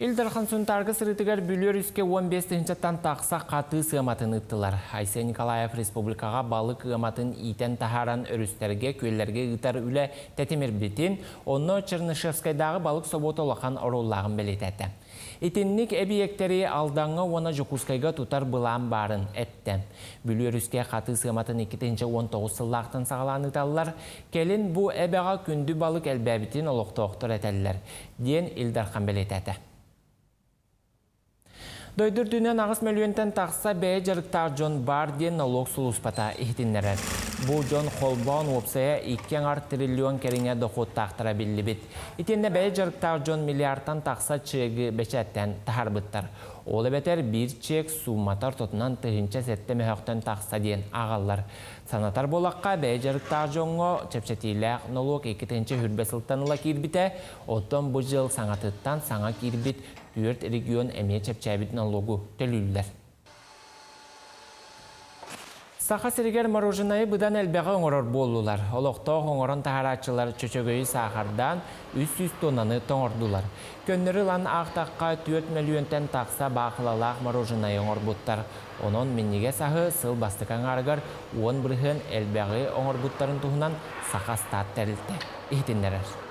Ил Дархан Сунтаарга сырыытыгар Бүлүү өрүскэ 15 тыһыынчаттан тахса хатыы сыаматын ыыттылар. Айсен Николаев республикаҕа балык ыаматын иитэн таһааран өрүстэргэ, күөллэргэ ыытар үлэ тэтимирбитин, онно Чернышевскайдааҕы балык собуота улахан оруоллааҕын бэлиэтээтэ. Итинник эбийиэктэри Алдаҥҥа уонна Дьокуускайга тутар былаан баарын эттэ. Бүлүү өрүскэ хатыы сыаматын 2019 сыллаахтан саҕалаан ыыталлар. Кэлин бу эбэҕэ күндү балык элбээбитин олохтоохтор этэллэр, диэн Ил Дархан бэлиэтээтэ. Дойду үрдүнэн 8 мөлүйүөнтэн тахса бэйэ дьарыктаах дьон баар диэн нолуок сулууспата иһитиннэрэр. Бу дьон холбоон уопсайа 2,5 триллион кэриҥэ дохуоттаахтара биллибит. Итиэннэ бэйэ дьарыктаах дьон миллиардтан тахса чегы бэчээттэн таһаарбыттар. Ол эбэтэр биир чек сууммата ортотунан 1007 мөһөхтөн тахса диэн ааҕаллар. Санатар буолахха, бэйэ дьарыктаах дьоҥҥо чэпчэтиилээх нолуок 2020 сылтан ыла киирбитэ, оттон бу дьыл саҥатыттан саҥа киирбит түөрт регион эмиэ чэпчээбит налогу төлүүллэр. Саха сиригэр мороженайы быдан элбэҕи оҥорор буоллулар. Олохтоох оҥорон таһарааччылар чөчөгөйү саахардаан 300 тоннаны тоҥордулар. Көннөрү ылан аахтахха 4 мөлүйүөнтэн тахса баахылалаах мороженайы оҥорбуттар. Онон минньигэс аһы сыл бастакы аҥаарыгар 10% элбэҕи оҥорбуттарын туһунан Саха Стат тэрилтэ иһитиннэрэр.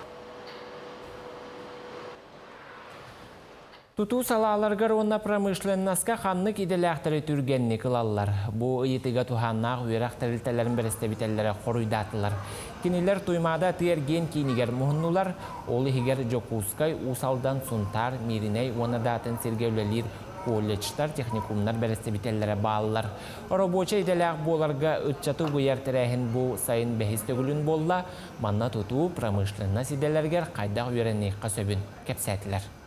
Тутуу салааларыгар уонна промышленноска ханнык идэлээхтэри түргэнник ылаллар? Бу ыйытыыга туһааннаах үөрэх тэрилтэлэрин бэрэстэбиитэллэрэ хоруйдаатылар. Кинилэр Туймаада атыы-эргиэн киинигэр муһуннулар, ол иһигэр Дьокуускай, Уус Алдан, Сунтаар, Мииринэй уонна да атын сиргэ үлэлиир колледжтар, техникумнар бэрэстэбиитэллэрэ бааллар. Оробуочай идэлээх буоларга ыччаты угуйар тэрээһин бу сайын бэһис төгүлүн буолла. Манна тутуу, промышленность идэлэригэр хайдах үөрэниэххэ сөбүн кэпсээтилэр.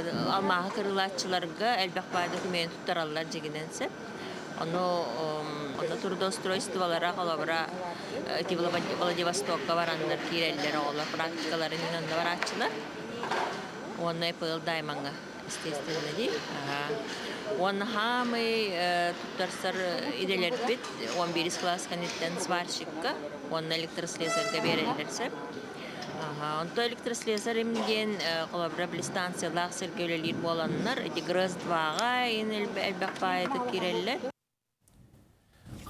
Алмааһы кырыылааччыларга элбэх баай документ туттараллар дьигинэн сөп. Ону онно трудоустройстволара холобура ити Владивостокка бараннар киирэллэр оҕолор практикаларын онно барааччылар. Уонна ИПЛ Даймаҥҥа естественно дии. Уонна хаамый туттарсар идэлэрбит 11 класс кэнниттэн сварщикка уонна электрослесарьга биэрэллэр сөп. Онто электрослесарь диэн холобура били станциялаах сиргэ үлэлиир буоланнар ити ГРЭС 2-ҕа элбэх баайытык киирэллэр.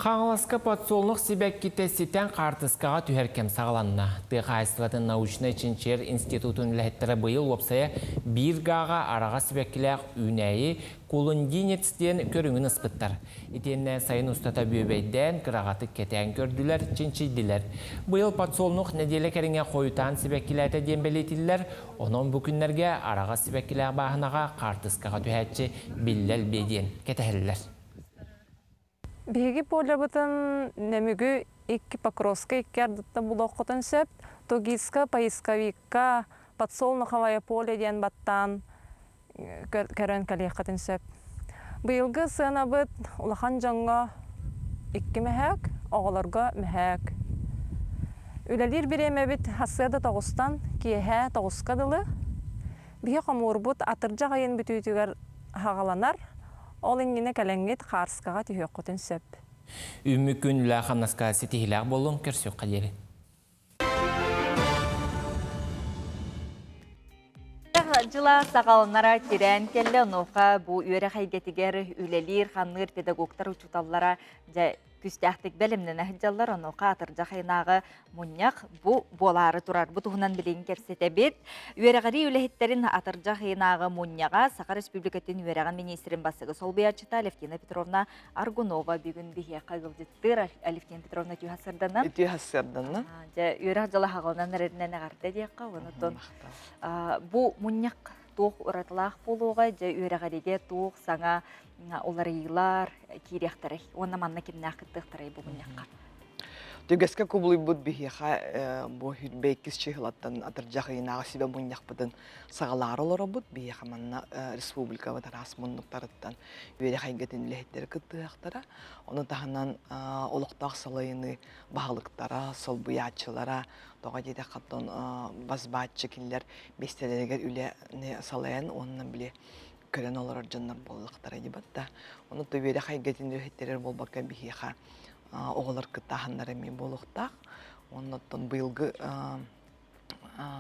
Хаҥаласка подсолнух сибэккитэ ситэн хаартыскаҕа түһэр кэм саҕаланна. Тыа хаһаайыстыбатын научнай чинчийэр институтун үлэһиттэрэ быйыл уопсайа биир гааҕа араҕас сибэккилээх үүнээйи кулундинец диэн көрүҥүн ыспыттар. Итиэннэ сайын устата бүөбэйдээн, кыраҕатык кэтээн көрдүлэр, чинчийдилэр. Быйыл подсолнух нэдиэлэ кэриҥэ хойутаан сибэккилээтэ диэн бэлиэтииллэр. Онон бу күннэргэ араҕас сибэккилээх бааһынаҕа хаартыскаҕа түһээччи биллэ элбиэ диэн кэтэһэллэр. Биһиги полябытын Нөмүгү икки Покровскай икки ардыттан булуоххутун сөп. Тугиска поисковикка подсолнуховое поле диэн баттаан көрөн кэлиэххитин сөп. Быйылгы сыанабыт улахан дьоҥҥо икки мөһөөк, оҕолорго мөһөөк. Үлэлиир бириэмэбит сарсыарда тоҕустан киэһэ тоҕуска дылы. Биһи хомуурбут атырдьах ыйын бүтүүтүгэр хаҕаланар, ол иннинэ кэлэҥҥит хаарскаҕа түһүөххүтүн сөп. Үүммүт күн үлэ-хамнаска ситиһиилээх буоллун, көрсүөххэ диэри. Дьыла саҕаланара тирээн кэллэ, онуоха бу үөрэх эйгэтигэр үлэлиир, хамныыр педагогтар учууталлара дьэ күүстээхтик бэлэмнэнэ сылдьаллар. Онуоха атырдьах ыйынааҕы мунньах бу буолаары турар. Бу туһунан билигин кэпсэтэбит. Үөрэҕирии үлэһиттэрин атырдьах ыйынааҕы мунньаҕа Саха Республикатын үөрэҕин миниистирин бастакы солбуйааччыта Алевтина Петровна Аргунова бүгүн биһиэхэ ыалдьыттыыр. Алевтина Петровна үтүө сарданна. Үтүө сарданна. Дьэ, үөрэх дьыла хаҕылынан эрэринэн эҕэрдэ диэххэ. Онон бу мунньах туох уратылаах буолуоҕа, дьэ үөрэҕиригэ туох саҥа уларыйыылар киириэхтэрэй уонна манна кимнээх кыттыахтарай бу мунньахха? Түгэскэ кубулуйбут биһиэхэ бу хүрбэ иккис чыһылаттан атырдьах ыйынааҕы сүбэ мунньахпытын саҕалаары олоробут. Биһиэхэ манна республикабыт араас муннуктарыттан үөрэх эйгэтин үлэһиттэрэ кыттыһыахтара. Ону таһынан олохтоох салайыныы баһылыктара, солбуйааччылара, тоҕо диэтэххэ оттон бас бааччы кинилэр миэстэлэригэр үлэни салайан уонна били көрөн олорор дьоннор буоллахтара дии да. Ону то үөрэх эйгэтин үлэһиттэрэр буолбакка биһиэхэ оҕолор кыттааһыннара эмиэ буолуохтаах. Уонна оттон быйылгы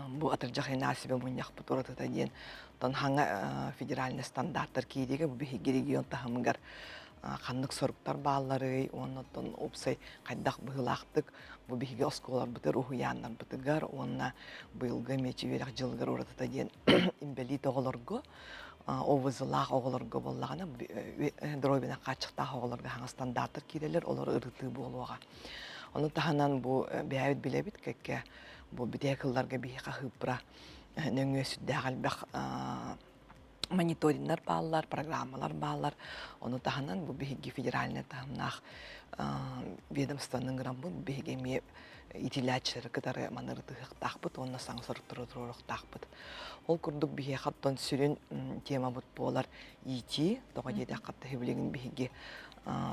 бу атырдьах ыйын мунньахпыт уратыта диэн оттон хаҥа федеральный стандарттар киириигэ бу биһиги регион таһымыгар ханнык соруктар баалларый уонна оттон уопсай хайдах быһыылаахтык бу биһиги оскуолаларбытыгар уһуйааннарбытыгар уонна быйылгы эмиэ үөрэх дьылыгар уратыта диэн инбэлиит оҕолорго ОВЗ-лаах оҕолорго буоллаҕына доруобуйанан хааччахтаах оҕолорго хаҥас стандарттар киирэллэр, олор ырытыы буолуоҕа. Ону таһынан бу бэйэбит билэбит кэккэ бу бүтэһик сылларга биһиэхэ хыыппыра нөҥүө сүрдээх элбэх мониториннар бааллар, программалар бааллар. Ону таһынан бу биһиги федеральнай таһымнаах ведомствоны ыҥыраммыт биһиги эмиэ иитиллээччилэри кытары маны ырытыһыахтаахпыт уонна саҥа соруктары туруоруохтаахпыт. Ол курдук биһиэхэ оттон сүрүн темабыт буолар иитии. Тоҕо диэтэххэ билигин биһиги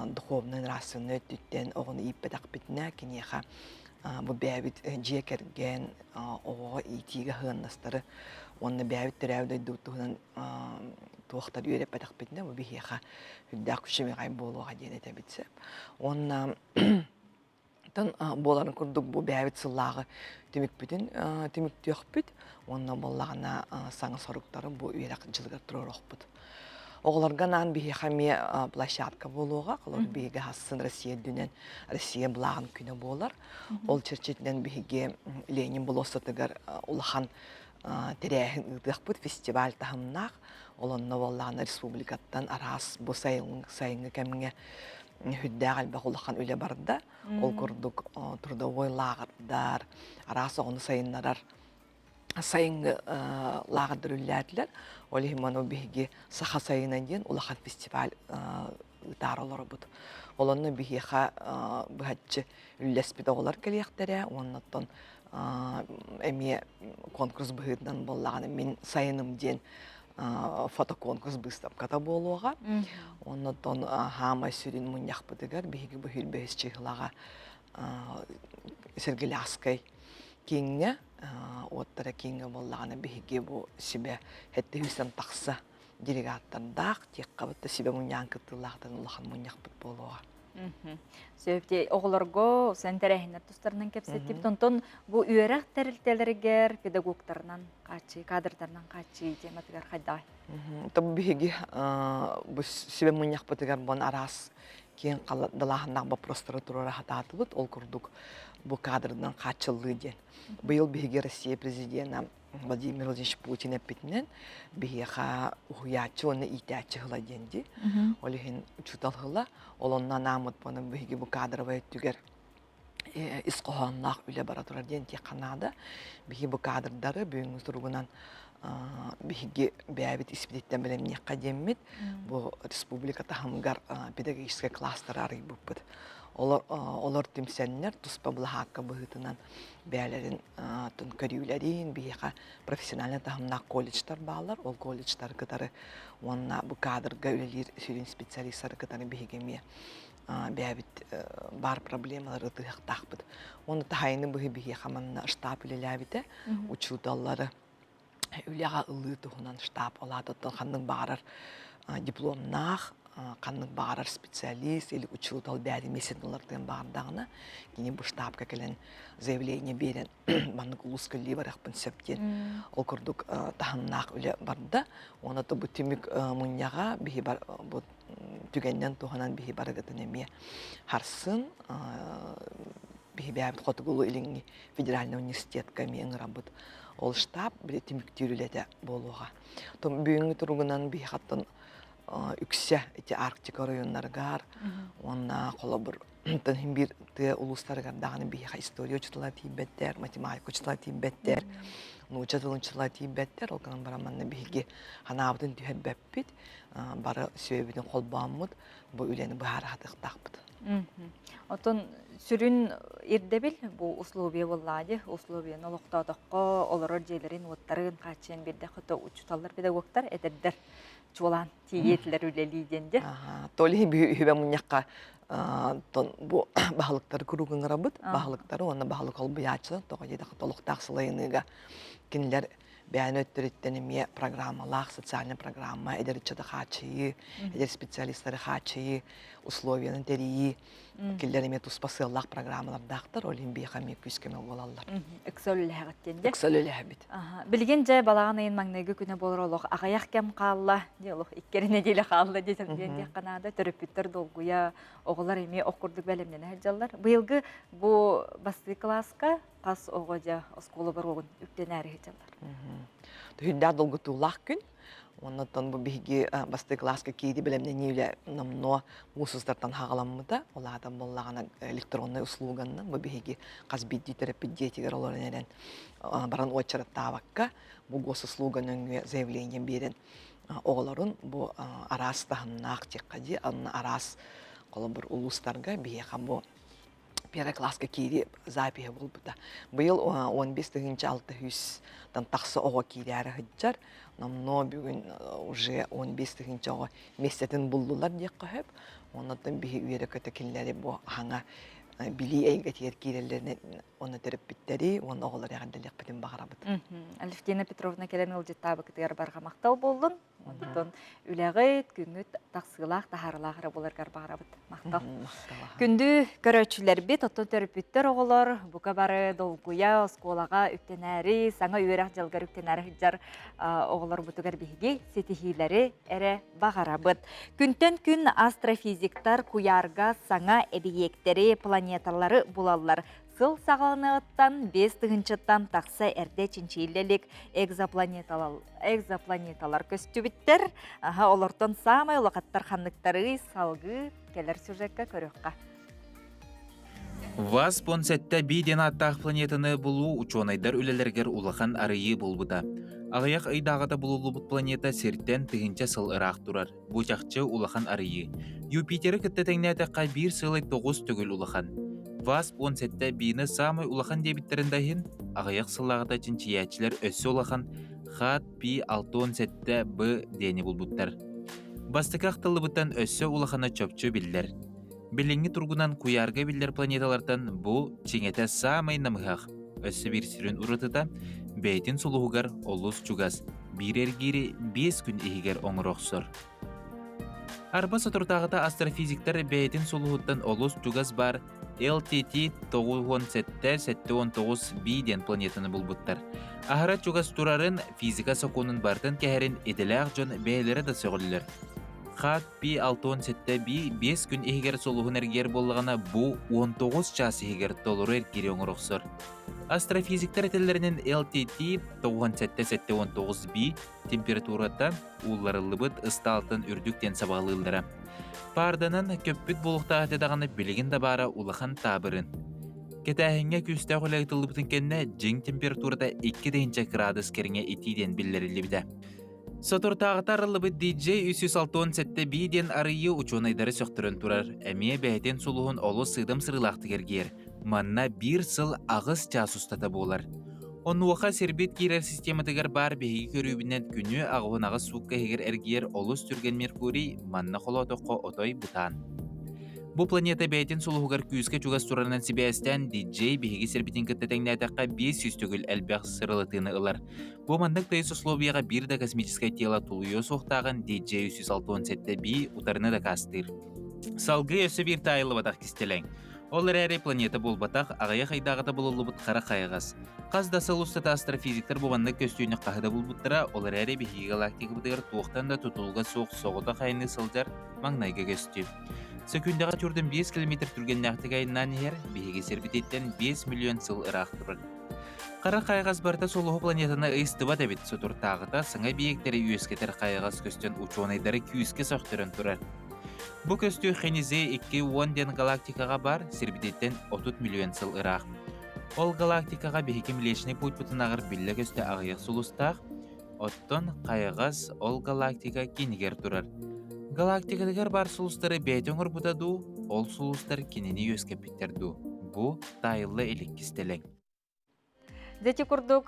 духовнай нравственнай өттүттэн оҕону ииппэтэхпитинэ киниэхэ бу бэйэбит дьиэ кэргэн оҕоҕо иитиигэ сыаннастары уонна бэйэбит төрөөбүт дойдубут туһунан туохтар үөрэппэтэхпитинэ бу биһиэхэ үрдээх күчүмэҕэй буолуоҕа диэн этэбит сөп. Уонна Оттон буоларын курдук бу бэйэбит сыллааҕы түмүкпүтүн түмүктүөхпүт уонна буоллаҕына саҥа соруктары бу үөрэх дьылыгар туруоруохпут. Оҕолорго анаан биһиэхэ эмиэ площадка буолуоҕа. Холобур, биһиги хассын Россия үрдүнэн Россия былааҕын күнэ буолар. Ол чэрчитинэн биһиги Ленин болуоссатыгар улахан тэрээһин ыытыахпыт, фестиваль таһымнаах. Ол онно буоллаҕына республикаттан араас бу сайыҥҥы кэмҥэ сүрдээх элбэх улахан үлэ барда. Ол курдук трудовой лааҕырдар, араас оҕону сайыннарар сайыҥҥы лааҕырдар үлэлээтилэр. Ол иһин маны биһиги Саха сайына диэн улахан фестиваль ыытаары олоробут. Ол онно биһиэхэ быһаччы үллэспит оҕолор кэлиэхтэрэ уонна оттон эмиэ конкурс быһыытынан буоллаҕына мин сайыным диэн фотоконкурс быыстапката буолуоҕа. Оннотон хаамай сүрүн мунньахпытыгар биһиги бу бэһис чыһылаҕа Сергеляскай кииҥҥэ уоттара кииҥҥэ буоллаҕына биһиги бу сүбэ сэттэ сүүстэн тахса делегаттардаах тиэххабыт да сүбэ мунньаҕын кыттыылаахтан улахан мунньахпыт буолуоҕа. Сөп оҕолорго сэн тэрээһиннэр тустарынан кэпсэттибит. Онтон бу үөрэх тэрилтэлэригэр педагогтарынан хааччыы, кадрдарынан хааччыы тематыгар хайдаҕай? Тобу биһиги бу сүбэ мунньахпытыгар бон араас. киэҥ далааһыннаах боппуруостары туруора сатаатыбыт. Ол курдук бу кадрынан хааччыллыы диэн. Быйыл биһиги Россия президена Владимир Владимирович Путин эппитинэн биһиэхэ уһуйааччы уонна иитээччи сыла диэн дии. Ол иһин учуутал сыла. Ол онно анааммыт буолан биһиги бу кадровай өттүгэр ис хоһоонноох үлэ бара турар диэн этиэххэ наада. Биһиги бу кадрдары бүгүҥҥү туругунан биһиги бэйэбит испититтэн бэлэмниэххэ диэммит бу республика таһымыгар педагогическай класстары арыйбыппыт. Олор, олор түмсэннэр туспа былаһаакка быһыытынан бэйэлэрин көрүүлэрин биһиэхэ профессиональнай таһымнаах колледжтар бааллар. Ол колледжтары кытары уонна бу кадрга үлэлиир сүрүн специалистары кытары биһиги эмиэ бэйэбит баар проблемалары ытыһыахтаахпыт. Уонна таһайыны быһы биһиэхэ манна штаб үлэлээбитэ. Учууталлары үлэҕэ ылыы туһунан штаб олаатыттан ханнык баҕарар дипломнаах, ханнык баҕарар специалист или учуутал бэйэтин миэстэтин ылартыан баҕардаҕына, кини бу штабка кэлэн заявление биэрэн маннык улууска үлэлии барыахпын сөп диэн ол курдук таһымнаах үлэ барда. Уонна бу түмүк мунньаҕа биһи бу түгэннэн туһанан биһи барыгытын эмиэ харсын биһи бэйэбит Хотугулуу Илиҥҥи федеральнай университетка эмиэ ыҥырабыт. Ол штаб били түмүктүүр үлэтэ буолуоҕа. Бүгүҥҥү туругунан биһи хаттан үксэ ити Арктика оройуоннарыгар уонна холобур тын биир тыа улуустарыгар даҕаны биһиэхэ история учуутала тиийбэттэр, математика учуутала тиийбэттэр, нуучча тылын учуутала тиийбэттэр. Ол гынан баран манна биһиги ханаабытын түһэрбэппит, бары сүөбүтүн холбооммут бу үлэни быһаара сатыахтаахпыт. Оттон сүрүн ирдэбил бу условия буоллаҕа дии. Условияны олохтоотоххо олорор дьиэлэрин, уоттарын хааччыйан биэрдэххэ то учууталлар, педагогтар эдэрдэр чуолаан тиийиэтилэр үлэлии диэн дьэ. То ли үһүбэ мунньахха бу баһылыктары куруук ыҥырабыт. Баһылыктары уонна баһылык холбуйааччылар тоҕо диэтэххэ толуктаах сылайыныыга кинилэр бэйэни өттүрүттэн эмиэ программалаах социальный программа эдэр ыччаты хааччыйыы, эдэр специалистары хааччыйыы, условияны тэрийии кинилэр эмиэ туспа сыаллаах программалардаахтар, ол иһин биһиэхэ эмиэ күүс-көмө буолаллар. Ыкса үлэлэһэҕит диэн дьэ? Ыкса үлэлэһэбит. Билигин дьэ балаҕан ыйын маҥнайгы күнэ буолар олох аҕыйах кэм хаалла, дьэ олох икки эрэ нэдиэлэ хаалла диэн диэххэ наада. Төрөппүттэр долгуйа, оҕолор эмиэ ох курдук бэлэмнэнэ сылдьаллар. Быйылгы бу бастыы кылааска хас оҕо дьэ оскуола боруогун үктэнээри сылдьаллар. Түһүрдээх долгутуулаах күн. Оннуттан бу биһиги бастакы кылааска киири бэлэмнэнии үлэ номнуо муус устартан хаҕаламмыта. Ол аата буоллаҕына электроннай услуганнан бу биһиги хас биирдии төрөппүт дьиэтигэр олорон эрэн баран уочараттаабакка бу госуслуга нөҥүө заявление биэрэн оҕолорун бу араас таһымнаах диэххэ дии араас холобур улуустарга биһиэхэ бу первый класска киири запиһа буолбута. Быйыл 15 600-тан тахса оҕо киирээри сылдьар. Номнуо бүгүн уже 15 тыһыынча оҕо миэстэтин буллулар диэххэ сөп. Оннуттан биһи үөрэ-көтө кинилэри бу хаҥа билии эйгэтигэр киирэллэринэн уонна төрөппүттэри уонна оҕолору эҕэрдэлиэхпитин баҕарабыт. Алевтина Петровна кэлэн ыалдьыттаабыкытыгар барҕа махтал буоллун. Онтон үлэҕит, күҥҥүт тахсыылаах, таһаарылаах эрэ буоларгар баҕарабыт. Махтал. Күндү көрөөччүлэрбит, оттон төрөппүттэр оҕолор бука бары долгуйа оскуолаҕа үктэнээри, саҥа үөрэх дьылыгар үктэнээри сылдьар оҕолорбутугар биһиги ситиһиилэри эрэ баҕарабыт. Күнтэн күн астрофизиктар куйаарга саҥа эбийиэктэри, планеталары булаллар. Сыл саҕаланыаҕыттан 5 тыһыынчаттан тахса эрдэ чинчийиллэ илик экзопланеталар көстүбүттэр. Аха, олортон саамай улахаттар ханныктарый салгыы кэлэр сюжекка көрүөххэ. ВАЗ-17 B диэн ааттаах планетаны булуу учуонайдар үлэлэригэр улахан арыйыы буолбута. Аҕыйах ыйдааҕыта булуллубут планета Сиртэн тыһыынча сыл ыраах турар. Бу чахчы улахан арыйыы. Юпитеры кытта тэҥнээтэххэ биир сылай тоҕус төгүл улахан. ВАЗ-17 B-ны саамай улахан диэбиттэрин да иһин, аҕыйах сыллааҕыта чинчийээччилэр өссө улахан ХАТ-P67B диэни булбуттар. Бастакы ахтыллыбыттан өссө улахана чопчу биллэр. Билиҥҥи туругунан куйаарга биллэр планеталартан бу чиҥэтэ саамай намыһах. Өссө биир сүрүн уратыта бэйэтин сулуһугар олус чугас, биир эргиири 5 күн иһигэр оҥоро охсор. Арба соторутааҕыта астрофизиктар бэйэтин сулуһуттан олус чугас баар LTT 97-79 b диэн планетаны булбуттар. Аһара чугас турарын, физика сокуонун барытын кэһэрин идэлээх дьон бэйэлэрэ да сөҕөллөр. Хат P 67 B 5 күн иһигэр сулуһун эргийэр буоллаҕына, бу 19 чаас иһигэр толору эргиири оҥоро охсор. Астрофизиктар этэллэринэн LTT 97-79 B температурата уулларыллыбыт ыстаалтан үрдүк диэн сабаҕалыыллара. Паарданан көппүт буолуохтаах этэ даҕаны билигин да баара улахан таабырын. Кэтээһиҥҥэ күүстээх үлэ ыытыллыбытын кэннэ дьиҥ температурата 2 кыраадыс кэриҥэ итии диэн биллэриллибитэ. Соторутааҕыта арыллыбыт DJ 367 B диэн арыйыы учуонайдары сөхтөрөн турар. Эмиэ бэйэтин сулуһун олус сыыдам сырыылаахтык эргийэр. Манна биир сыл 8 чаас устата буолар. Онуоха сирбит киирэр систематыгар баар биһиги көрүүбүнэн күнү 88 суукка иһигэр эргийэр олус түргэн Меркурий манна холоотоххо отой бытаан. Бу планета бэйэтин сулуһугар күүскэ чугас турарынан сибээстээн DJ биһиги сирбитин кытта тэҥнээтэххэ 500 төгүл элбэх сырылатыыны ылар. Бу маннык тыйыс условияҕа биир да космическай тело тулуйуо суохтааҕын DJ 367 B утарыны дакаастыыр. Салгыы өссө биир таайыллыбатах кистэлэҥ. Ол эрээри планета буолбатах, аҕыйах ыйдааҕыта булуллубут хара хайаҕас. Хас да сыл устата астрофизиктар бу маннык көстүүнү хаһы да булбуттара, ол эрээри биһиги галактикабытыгар туохтан да тутулуга суох соҕотох айанныы сылдьар маҥнайгы көстүү. Сөкүүндэҕэ чуурдан 5 километр түргэннээхтик айаннаан иһэр, биһиги сирбититтэн 5 миллион сыл ыраах турар. Хара хайаҕас барыта сулуһу планетаны ыйыстыбат эбит, сутуртааҕыта саҥа эбийиэктэри үөскэтэр хайаҕас көстөн учуонайдары күүскэ сөхтөрөн турар. Бу көстүү Хенизе 2-10 диэн галактикаҕа баар, сирбититтэн 30 миллион сыл ыраах. Ол галактикаҕа биһиги Млечный Путьпутунааҕар биллэ-көстө аҕыйах сулустаах, оттон хайаҕас ол галактика киинигэр турар. Галактикатыгар баар сулустары бэйэтэ оҥорбута дуу, ол сулустар кинини үөскэппиттэр дуу? Бу таайылла илик кистэлэҥ. Дьэ курдук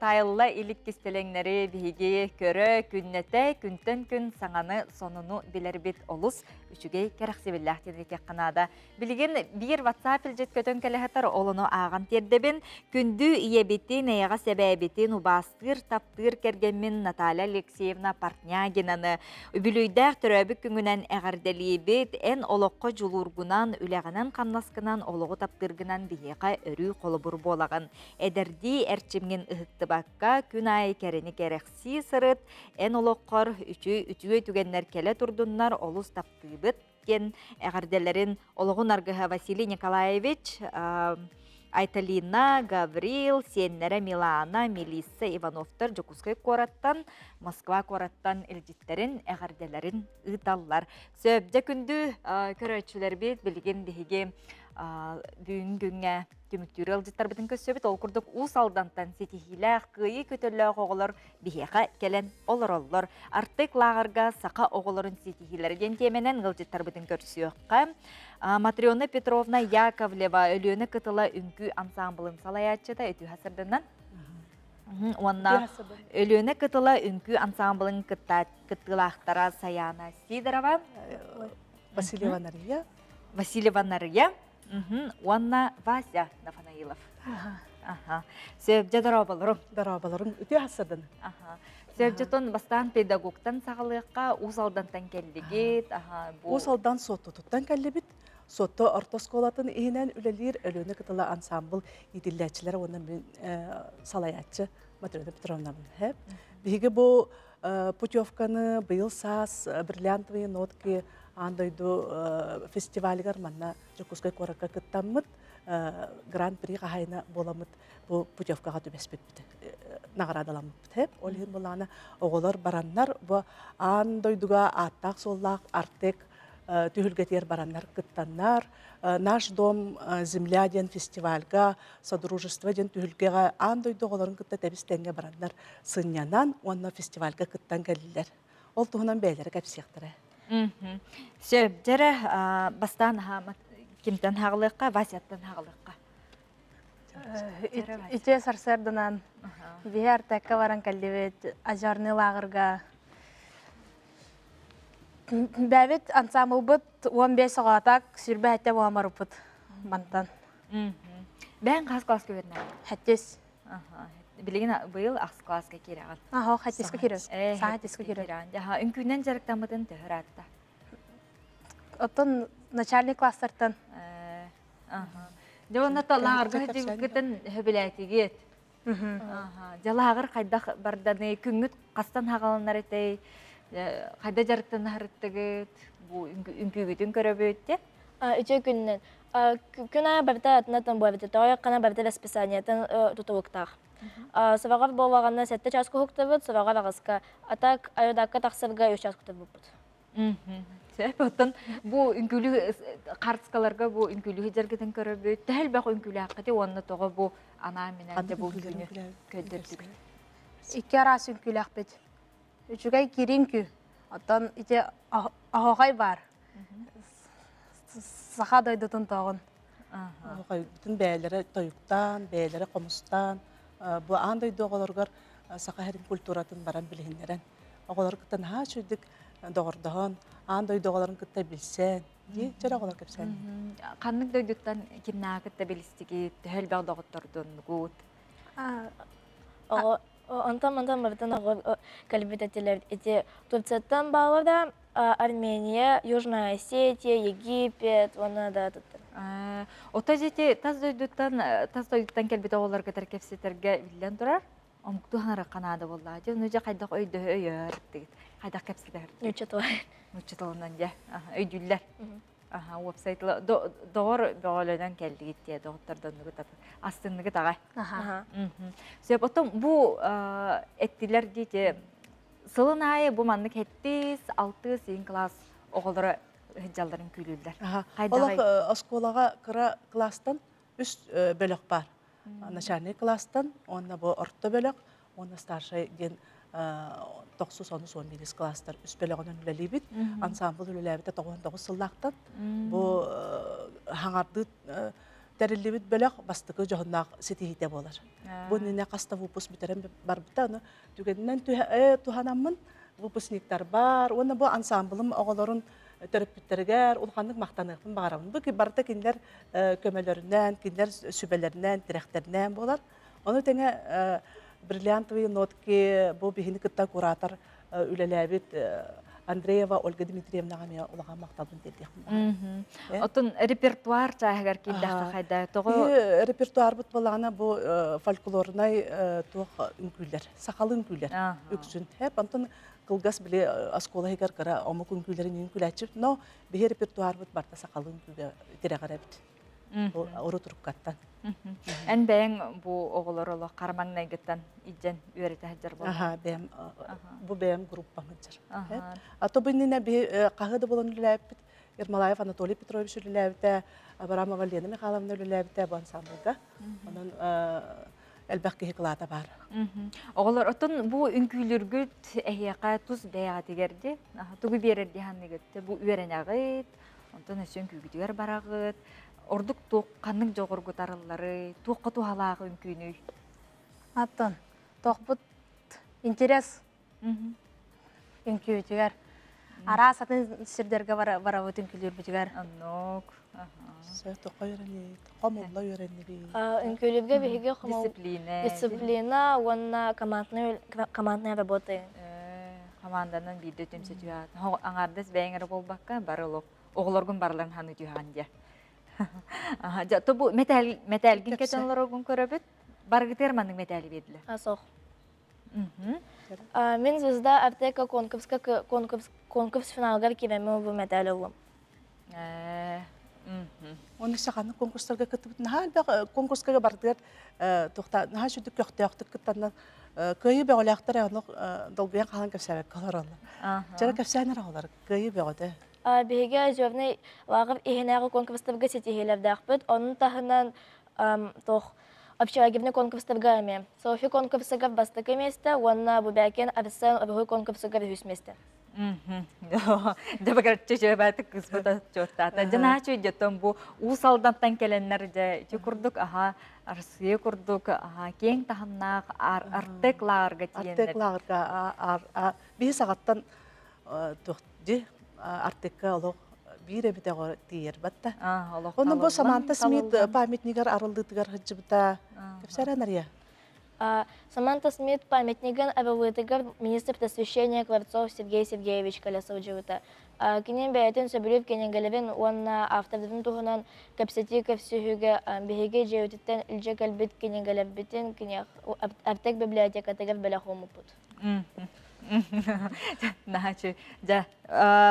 таайылла илик кистэлэҥнэри биһиги көрө, күннэтэ, күнтэн күн саҥаны, сонуну билэрбит олус үчүгэй кэрэхсэбиллээх диэн этиэххэ наада. Билигин биир WhatsApp илдьит көтөн кэлэ сытар, ол ону ааҕан тиэрдэбин. Күндү ийэбитин, эйэҕэс эбээбитин убаастыыр, таптыыр кэргэммин Наталья Алексеевна Портнягинаны үбүлүөйдээх төрөөбүт күҥүнэн эҕэрдэлиибит. Эн олоххо дьулуургунан, үлэҕинэн-хамнаскынан олоҕу таптыыргынан биһиэхэ өрүү холобур буолаҕын. Эдэрдии эрчимҥин ыһыктыбакка, күн аайы кэрэни кэрэхсии сырыт. Эн олоххор үчүгэй түгэннэр кэлэ турдуннар, олус таптыыбыт диэн эҕэрдэлэрин олоҕун аргыһа Василий Николаевич, Айталина, Гаврил, сиэннэрэ Милана, Мелисса Ивановтар Дьокуускай куораттан, Москва куораттан илдьиттэрин, эҕэрдэлэрин ыыталлар. Сөп, дьэ күндү көрөөччүлэрбит, билигин биһиги бүгүн күҥҥэ түмүктүүр ыалдьыттарбытын көрсөбүт. Ол курдук Уус Алдантан ситиһиилээх, кыайыы көтөллөөх оҕолор биһиэхэ кэлэн олороллор. Артек лааҕырга саха оҕолорун ситиһиилэрэ диэн тиэмэнэн ыалдьыттарбытын көрсүөххэ. Матрена Петровна Яковлева Өлүөнэ кытыла үҥкүү ансаамбылын салайааччыта үтүө сырдынан. Уонна Өлүөнэ кытыла үҥкүү ансаамбылын кыттыылаахтара Саяна Сидорова, Васильева Нария, Васильева Нария уонна Вася Нафанаилов. Аха. Сөп, дьэ дорооболорум. Дорооболорум. Үтүө хассадын. Аха. Сөп, дьотон бастаан педагогтан саҕалыахха Уус Алдантан кэллигит. Аха, бу Уус Алдан Суоттутуттан кэллибит. Суотту орто оскуолатын иһинэн үлэлиир Өлүөнэ кытыла ансаамбыл иитиллээччилэрэ уонна мин салайааччы Матрена Петровнабын. Биһиги бу путевканы быйыл саас бриллиантовые нотки аан дойду фестивалыгар манна Дьокуускай куоракка кыттаммыт гран-при хаһайына буоламмыт бу путевкаҕа түбэспиппит наҕараадаламмыппыт. Ол иһин булаана оҕолор бараннар бу аан дойдуга ааттаах-суоллаах Артек түһүлгэтигэр бараннар кыттаннар Наш дом земля диэн фестивальга Содружество диэн түһүлгэҕэ аан дойду оҕолорун кытта тэбис тэҥҥэ бараннар сынньанан уонна фестивальга кыттан кэллилэр. Ол туһунан бэйэлэрэ кэпсиэхтэрэ. Сөп, дьэрэ бастаан кимтэн хаҕылыахха, Васяттан хаҕылыахха. Үтүө сарсыарданан биһи Артекка баран кэллибит озерный лааҕырга. Бэбит ансамблбыт 15 оҕотак сүрбэ хэтте буоламарыппыт мантан. Бэйэҥ хас класска үөрэнэҕин? Хэттис. Билигин быйыл ахс класска киирэҕин. Аха, хэттискэ киирэр. Саҥа хэттискэ киирэр. Аха, үҥкүүнэн дьарыктаммытын төһө ыраатта? Оттон начальный класстартан. Аха. Дьэ уонна лааҕырга сылдьыбыккытын сөбүлээтигит. Аха. Дьэ лааҕыр хайдах барданы күҥҥүт хастан хаҕаланар этэй? Хайда дьарыктанаһарыттыгыт, бу үҥкүүгүтүн көрөбүт те? Үтүө күнүнэн. Күн аайы барыта атын-атын буолбут. Тоҕо хана барыта расписаниетын тутулуктаах. Сороҕор буоллаҕына сэттэ чааска уһуктабыт, сороҕор аҕыска. А так айодакка тахсарга үс чаас кутурбуппут. Сөп, оттон бу үҥкүүлүү хартыскаларга бу үҥкүүлүү дьаргытын көрөбүт. Төһө элбэх үҥкүүлээххити уонна тоҕо бу анаан-минээн дьэ бу үҥкүүнү көрдөрдүгүт? Икки араас үҥкүүлээхпит. Үчүгэй киирии үҥкүү. Оттон ити оһоҕой баар. Саха дойдутун тоҕун. Оһоҕойбутун бэйэлэрэ тойуктаан, бэйэлэрэ хомустаан, бу аан дойду оҕолоругар саха сирин культуратын баран билиһиннэрэн оҕолору кытта наһаа үчүгдүк доҕордоһон, аан дойду оҕолорун кытта билсэн, дии чэрэ оҕолор кэпсээн. Ханнык дойдуттан кимнээҕи кытта билистигит, төһө элбэх доҕоттордоннугут? Оҕо онтон мантан барытын оҕо кэлбит этилэр. Ити Турцияттан баалар да Армения, Южная Осетия, Египет уонна да туттар. Ото дьити тас дойдуттан тас дойдуттан кэлбит оҕолорго кэпсэтэргэ биллэн турар. Омуктуу хаҥарахха наада буоллаҕа. Дьэ, ону дьэ хайдах өйдөһө өйөөр дигит. Хайдах кэпсэтэр? Нуучча тыла. Нуучча тылынан дьэ. Өйдүүллэр. Аха, уопсай тыла доҕор бөҕөлөнөн кэллигит диэ, доҕоттордоннугут астынныгыт аҕай. Аха. Сөп, оттон бу эттилэр диити сылын аайы бу маннык хэттис, алтыс, иин класс оҕолоро сылдьалларын күүлүүллэр. Олох оскуолаҕа кыра класстан үс бөлөх баар. Начальный класстан, уонна бу орто бөлөх, уонна старшай диэн тохсус онус уон биирис класстар үс бөлөҕүнэн үлэлиибит. Ансамбл үлэлээбитэ 99 сыллаахтан. Бу хаҥардыы тэриллибит бөлөх бастакы дьоһуннаах ситиһиитэ буолар. Бу иннинэ хаста выпуск бүтэрэн барбыта, ону түгэнинэн туһанаммын выпускниктар бар уонна бу ансамблым оҕолорун төрөппүттэригэр улаханнык махтаныахпын баҕарабын. Бу барыта кинилэр көмөлөрүнэн, кинилэр сүбэлэринэн, тирэхтэринэн буолар. Ону тэҥэ бриллиантовые нотки бу биһини кытта куратор үлэлээбит Андреева Ольга Дмитриевнаҕа эмиэ улахан махталбын тиэрдиэхпин баҕарабын. Оттон репертуар чааһыгар киирдэххэ хайда тоҕо репертуарбыт буоллаҕына бу фольклорнай туох үҥкүүлэр, сахалыы үҥкүүлэр үксүн. Онтон кылгас били оскуола иһигэр кыра омук үҥкүүлэрин үҥкүүлээччибит, но биһи репертуарбыт барыта сахалыы үҥкүүгэ тирэҕэр эбит. Урут уруккаттан. Эн бэйэҥ бу оҕолор олох хара маҥнайгыттан илдьэн үөрэтэ сылдьар буолла. Аха, бэйэм бу бэйэм группам сылдьар. А то бу иннинэ биһи хаһы да буолан үлэлээбиппит. Ермолаев Анатолий Петрович үлэлээбитэ, Абрамова Лена Михайловна үлэлээбитэ бу ансамблга. Онон элбэх киһи кылаата баар. Оҕолор, оттон бу үҥкүүлүргүт эһиэхэ тус бэйэҕитигэр дии, тугу биэрэр дии саныыгыт? Бу үөрэнэҕит, онтон өссө үҥкүүгүтүгэр бараҕыт. Ордук туох ханнык дьоҕургут арылларый, туохха туһалаах үҥкүүнүй? Аттан, тохпут интерес үҥкүүтүгэр араас атын сирдэргэ барабыт үҥкүүлүүрбүтүгэр. Оннук. Тоққа үөрэннибит, хомулла үөрэннибит. Үҥкүүлүүргэ биһиги Дисциплина. Дисциплина уонна командная командная работа. Команданан биирдэ түмсэ түһэҕин. Аҥаардас бэйэҥ эрэ буолбакка, бары олох оҕолоргун барыларын ханыы түһэҕин дьэ. Дьэ, то бу мэтээл мэтээлгин кэтэн олороргун көрөбүт. Барыгытыгар маннык мэтээли биэрдилэр. Асох. Мин Звезда Артека конкурска конкурс конкурс финалыгар киирэммин бу мэтээл ыллым. Оны саханы конкурстарга кыттыбыт наһаа элбэх конкурска бардыгар туохта наһаа сүдүк көхтөөхтүк кыттаннар кыайыы бөҕөлөөхтөр ону долгуйан хаалан кэпсээбэккэ олороллор. Чара кэпсээн эрэ олор кыайыы бөҕөтө. Биһиги Озерный лааҕыр иһинээҕи конкурстарга ситиһиилэрдээхпит. Онун таһынан туох общелагерный конкурстарга эмиэ. Софи конкурсыгар бастакы миэстэ уонна Бубякин Арсен уруһуй конкурсугар үһүс миэстэ. Дьэ бакарчы чөбәтик кыспыта чуоттаата. Дьэ наачу дьоттон бу Уус Алдантан кэлэннэр дьэ ити курдук аха Арсыйа курдук аха киэҥ таһымнаах Артек лааҕырга тиийэннэр. Артек лааҕырга биһи саҕаттан туох ди Артекка олох биир эбит оҕо тиийэр батта. Онно бу Саманта Смит памятнигар арыллыытыгар сылдьыбыта. Кэпсээрэн Ария. Саманта Смит памятнигын арыллыытыгар министр просвещения Кварцов Сергей Сергеевич кэлэ сылдьыбыта. Кини бэйэтин сөбүлүүр кинигэлэрин уонна автордарын туһунан кэпсэтии көрсүһүүгэ биһиги дьиэбититтэн илдьэ кэлбит кинигэлэрбитин Артек библиотекатыгар бэлэх ууммуппут. Наһаа Дьэ,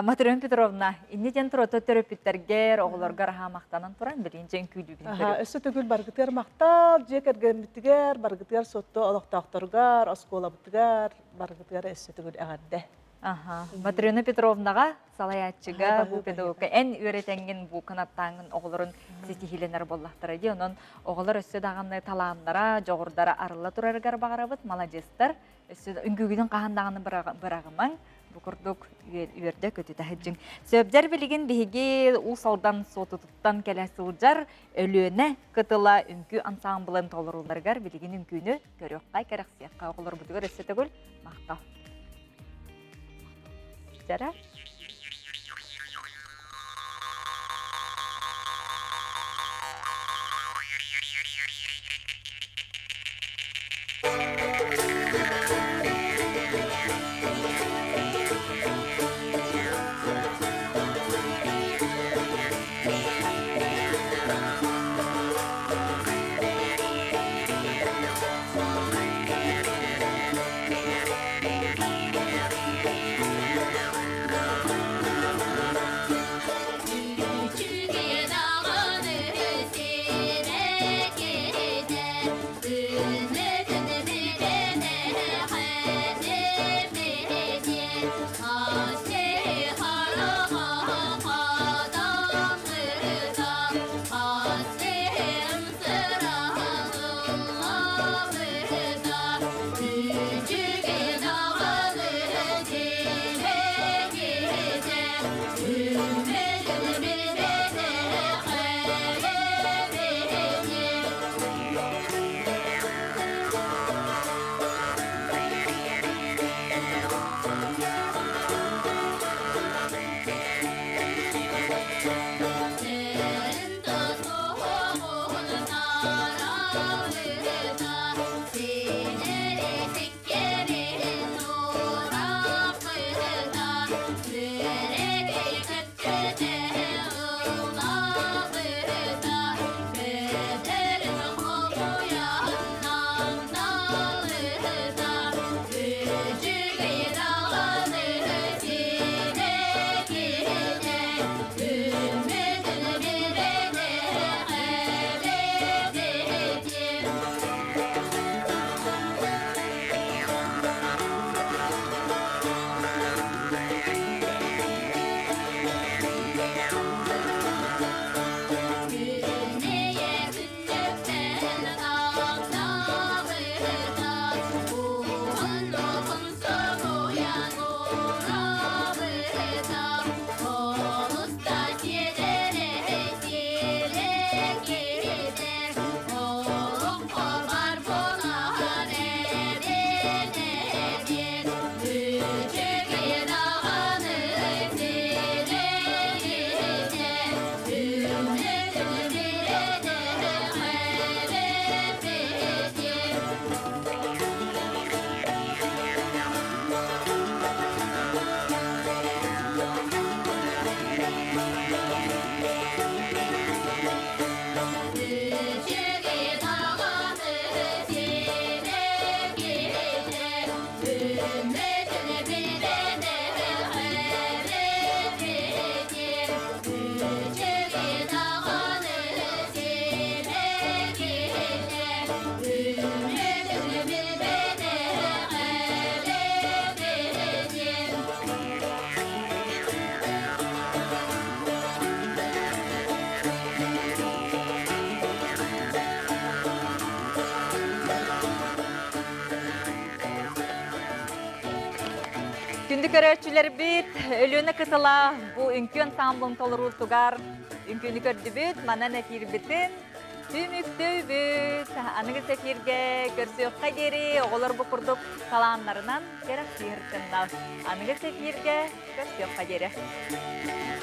Матрена Петровна, инни диэн турото төрөппүттэргэр, оҕолоргор аһаа махтанан туран, билин дьэн күүдүүгүн көрү. Өссө төгүл баргытыгар махтал, дьиэ кэргэммитигэр, баргытыгар сотто олохтоохторугар, оскуолабытыгар, баргытыгар өссө төгүл эҕэрдэ. Аха. Матрена Петровнаҕа салайааччыга бу педагогка эн үөрэтэҥҥин бу кынаттааҥҥын оҕолорун ситиһиилэнэр буоллахтара дии. Онон оҕолор өссө даҕаны талааннара, дьоҕурдара арылла турарыгар баҕарабыт. Маладьыастар. Өссө үҥкүүгүтүн хаһан даҕаны быраҕымаҥ. Бу курдук үөрдэ көтүтэ сылдьыҥ. Сөбдэр билигин биһиги Уус Алдан Суотутуттан кэлэ сылдьар Өлүөнэ кытыла үҥкүү ансаамбылын толорууларыгар билигин үҥкүүнү көрүөххэ, кэрэхсиэххэ оҕолорбутугар өссө төгүл махтал. Дьара. Күндү көрөөччүлэрбит, Өлүөнэ кытыла бу үҥкүү ансамблын толоруутугар үҥкүүнү көрдүбүт, манан эфирбитин түмүктүүбүт. Аныгыс эфиргэ көрсүөххэ диэри оҕолор бу курдук талааннарынан кэрэхсиир тыннал. Аныгыс эфиргэ көрсүөххэ диэри.